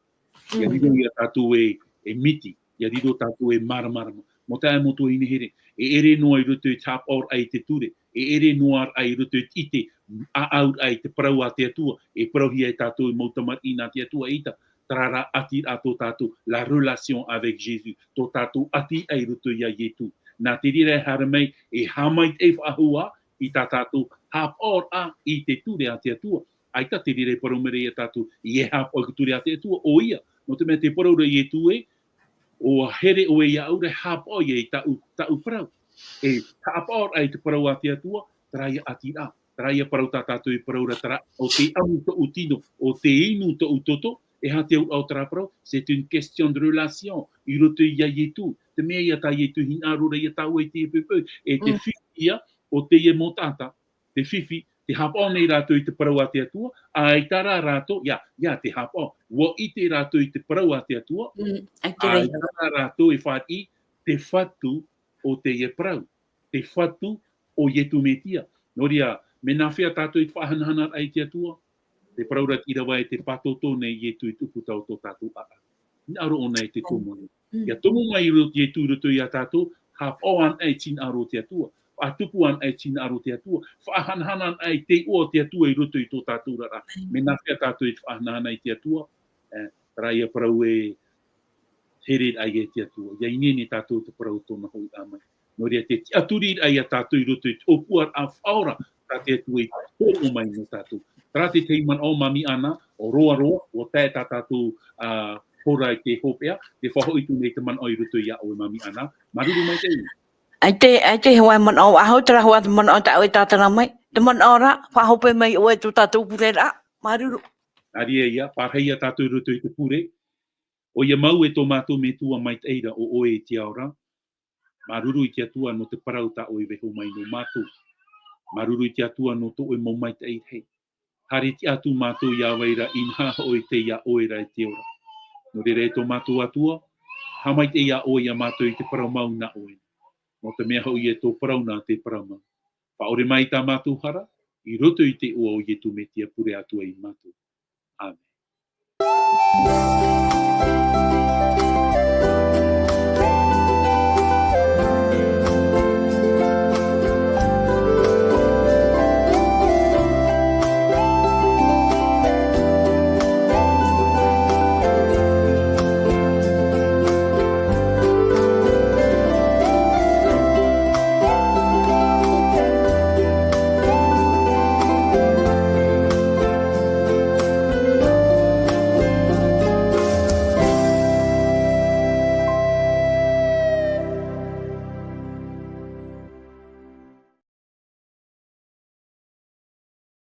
ʻIa riro iā tātou e, e miti, ʻia riro tātou e māramarama. Mau taeaʻe, mau tuahine here, e ʻere noa i roto i te haʻapaʻoraʻa i te ture, e ʻere noa rā i roto i te ʻite ʻāʻauraʻa i te parau a te Atua, e parauhia e tātou e mau tamariʻi nā te Atua, eʻita, terā rā ʻatiraʻa tō tātou, la relation avec Jésus, tō tātou ʻati i roto iā Ietu. Nā te reira e haere mai, e haʻamaitaʻi faʻahou i tā tātou haʻapaʻoraʻa i te ture a te Atua. ʻAita te reira e parau mai ra iā tātou, ʻia haʻapaʻo i te ture a te Atua, ʻoia. Nō te mea tē parau ra Ietu ē, ʻua here ʻoe iāʻu ra, haʻapaʻo ïa i tāʻu, tāʻu parau. E haʻapaʻoraʻa i te parau a te Atua, terā ïa ʻatiraʻa, terā ïa parau tā tātou e parau ra, terā, ʻo tē ʻamu tōʻu tino, ʻo tē inu tōʻu toto, e aha te auraʻa o terā parau? C'est une question de relation, i roto iā Ietu, te mea ïa tā Ietu i hinaʻaro ra iā tāua i teie poʻipoʻi, e te fifi ïa o teie mau taʻata, te fifi, tē haʻapaʻo nei rātou i te parau a te Atua, ʻaita rā rātou, ʻia, ʻia tē haʻapaʻo, ʻua ʻite rātou i te parau a te Atua, ʻaita rā rātou e fāriʻi te Fatu o teie parau, te Fatu ʻo Ietu Metia. Nō reira, mea nāfea tātou i te faʻahanahanaraʻa i te Atua? Te parau ra te ʻīrava ē, tē pātōtō nei Ietu i te ʻūputa o tō tātou ʻāʻau. Hinaʻaro ʻōna e te tomo nei. ʻIa tomo mai i roto, Ietu i roto iā tātou, haʻapaʻo anaʻe i te hinaʻaro o te Atua. Faʻatupu anaʻe i te hinaʻaro o te Atua. Faʻahanahana anaʻe i te iʻoa o te Atua i roto i tō tātou oraraʻa. Mea nāfea tātou i te faʻahanahana i te Atua? Terā ia parau e here ai e te Atua. ʻIa ineine tātou te parau tōna hoʻi ʻāmui. Nō reira te tiʻaturiraʻa ia tātou i roto i te ʻōpuaraʻa faʻaora, tā te Atua i hōroʻa mai nō tātou. Terā te tahi manaʻo Mami Ana, ʻo Roaroa, ʻua tae tā tātou, ā, hora i te hopeʻa, te faʻahoʻi atu nei te manaʻo i roto iā ʻoe Mami Ana. Māuruuru maitaʻi. ʻAita, ʻaita e hoa manaʻo, ʻaita e hoa te manaʻo tā ʻoe tātara mai. Te manaʻo rā, faʻahope mai ʻoe tō tātou pureraʻa. Māuruuru. Nā reira ia, pārahi ia tātou i roto i te pure. ʻOia mau e tō mātou Metua maitaʻi ra ʻo ʻoe i te ao ra. Māuruuru i te Atua nō te parau tā ʻoe i vaiiho mai nō mātou. Māuruuru i te Atua nō tō ʻoe mau maitaʻi rahi. Haere tiʻa atu mātou iā vai ra, inaha hoʻi tei iā ʻoe ra e te ora. Nō reira e tō mātou Atua, haʻamaitaʻi ʻoe iā mātou i te parau mau nā ʻoe. Nō te mea hoʻi e tō parau nā te parau mau. Faʻaʻore mai tā mātou hara, i roto i te iʻoa o Ietu Metia pure atu ai mātou.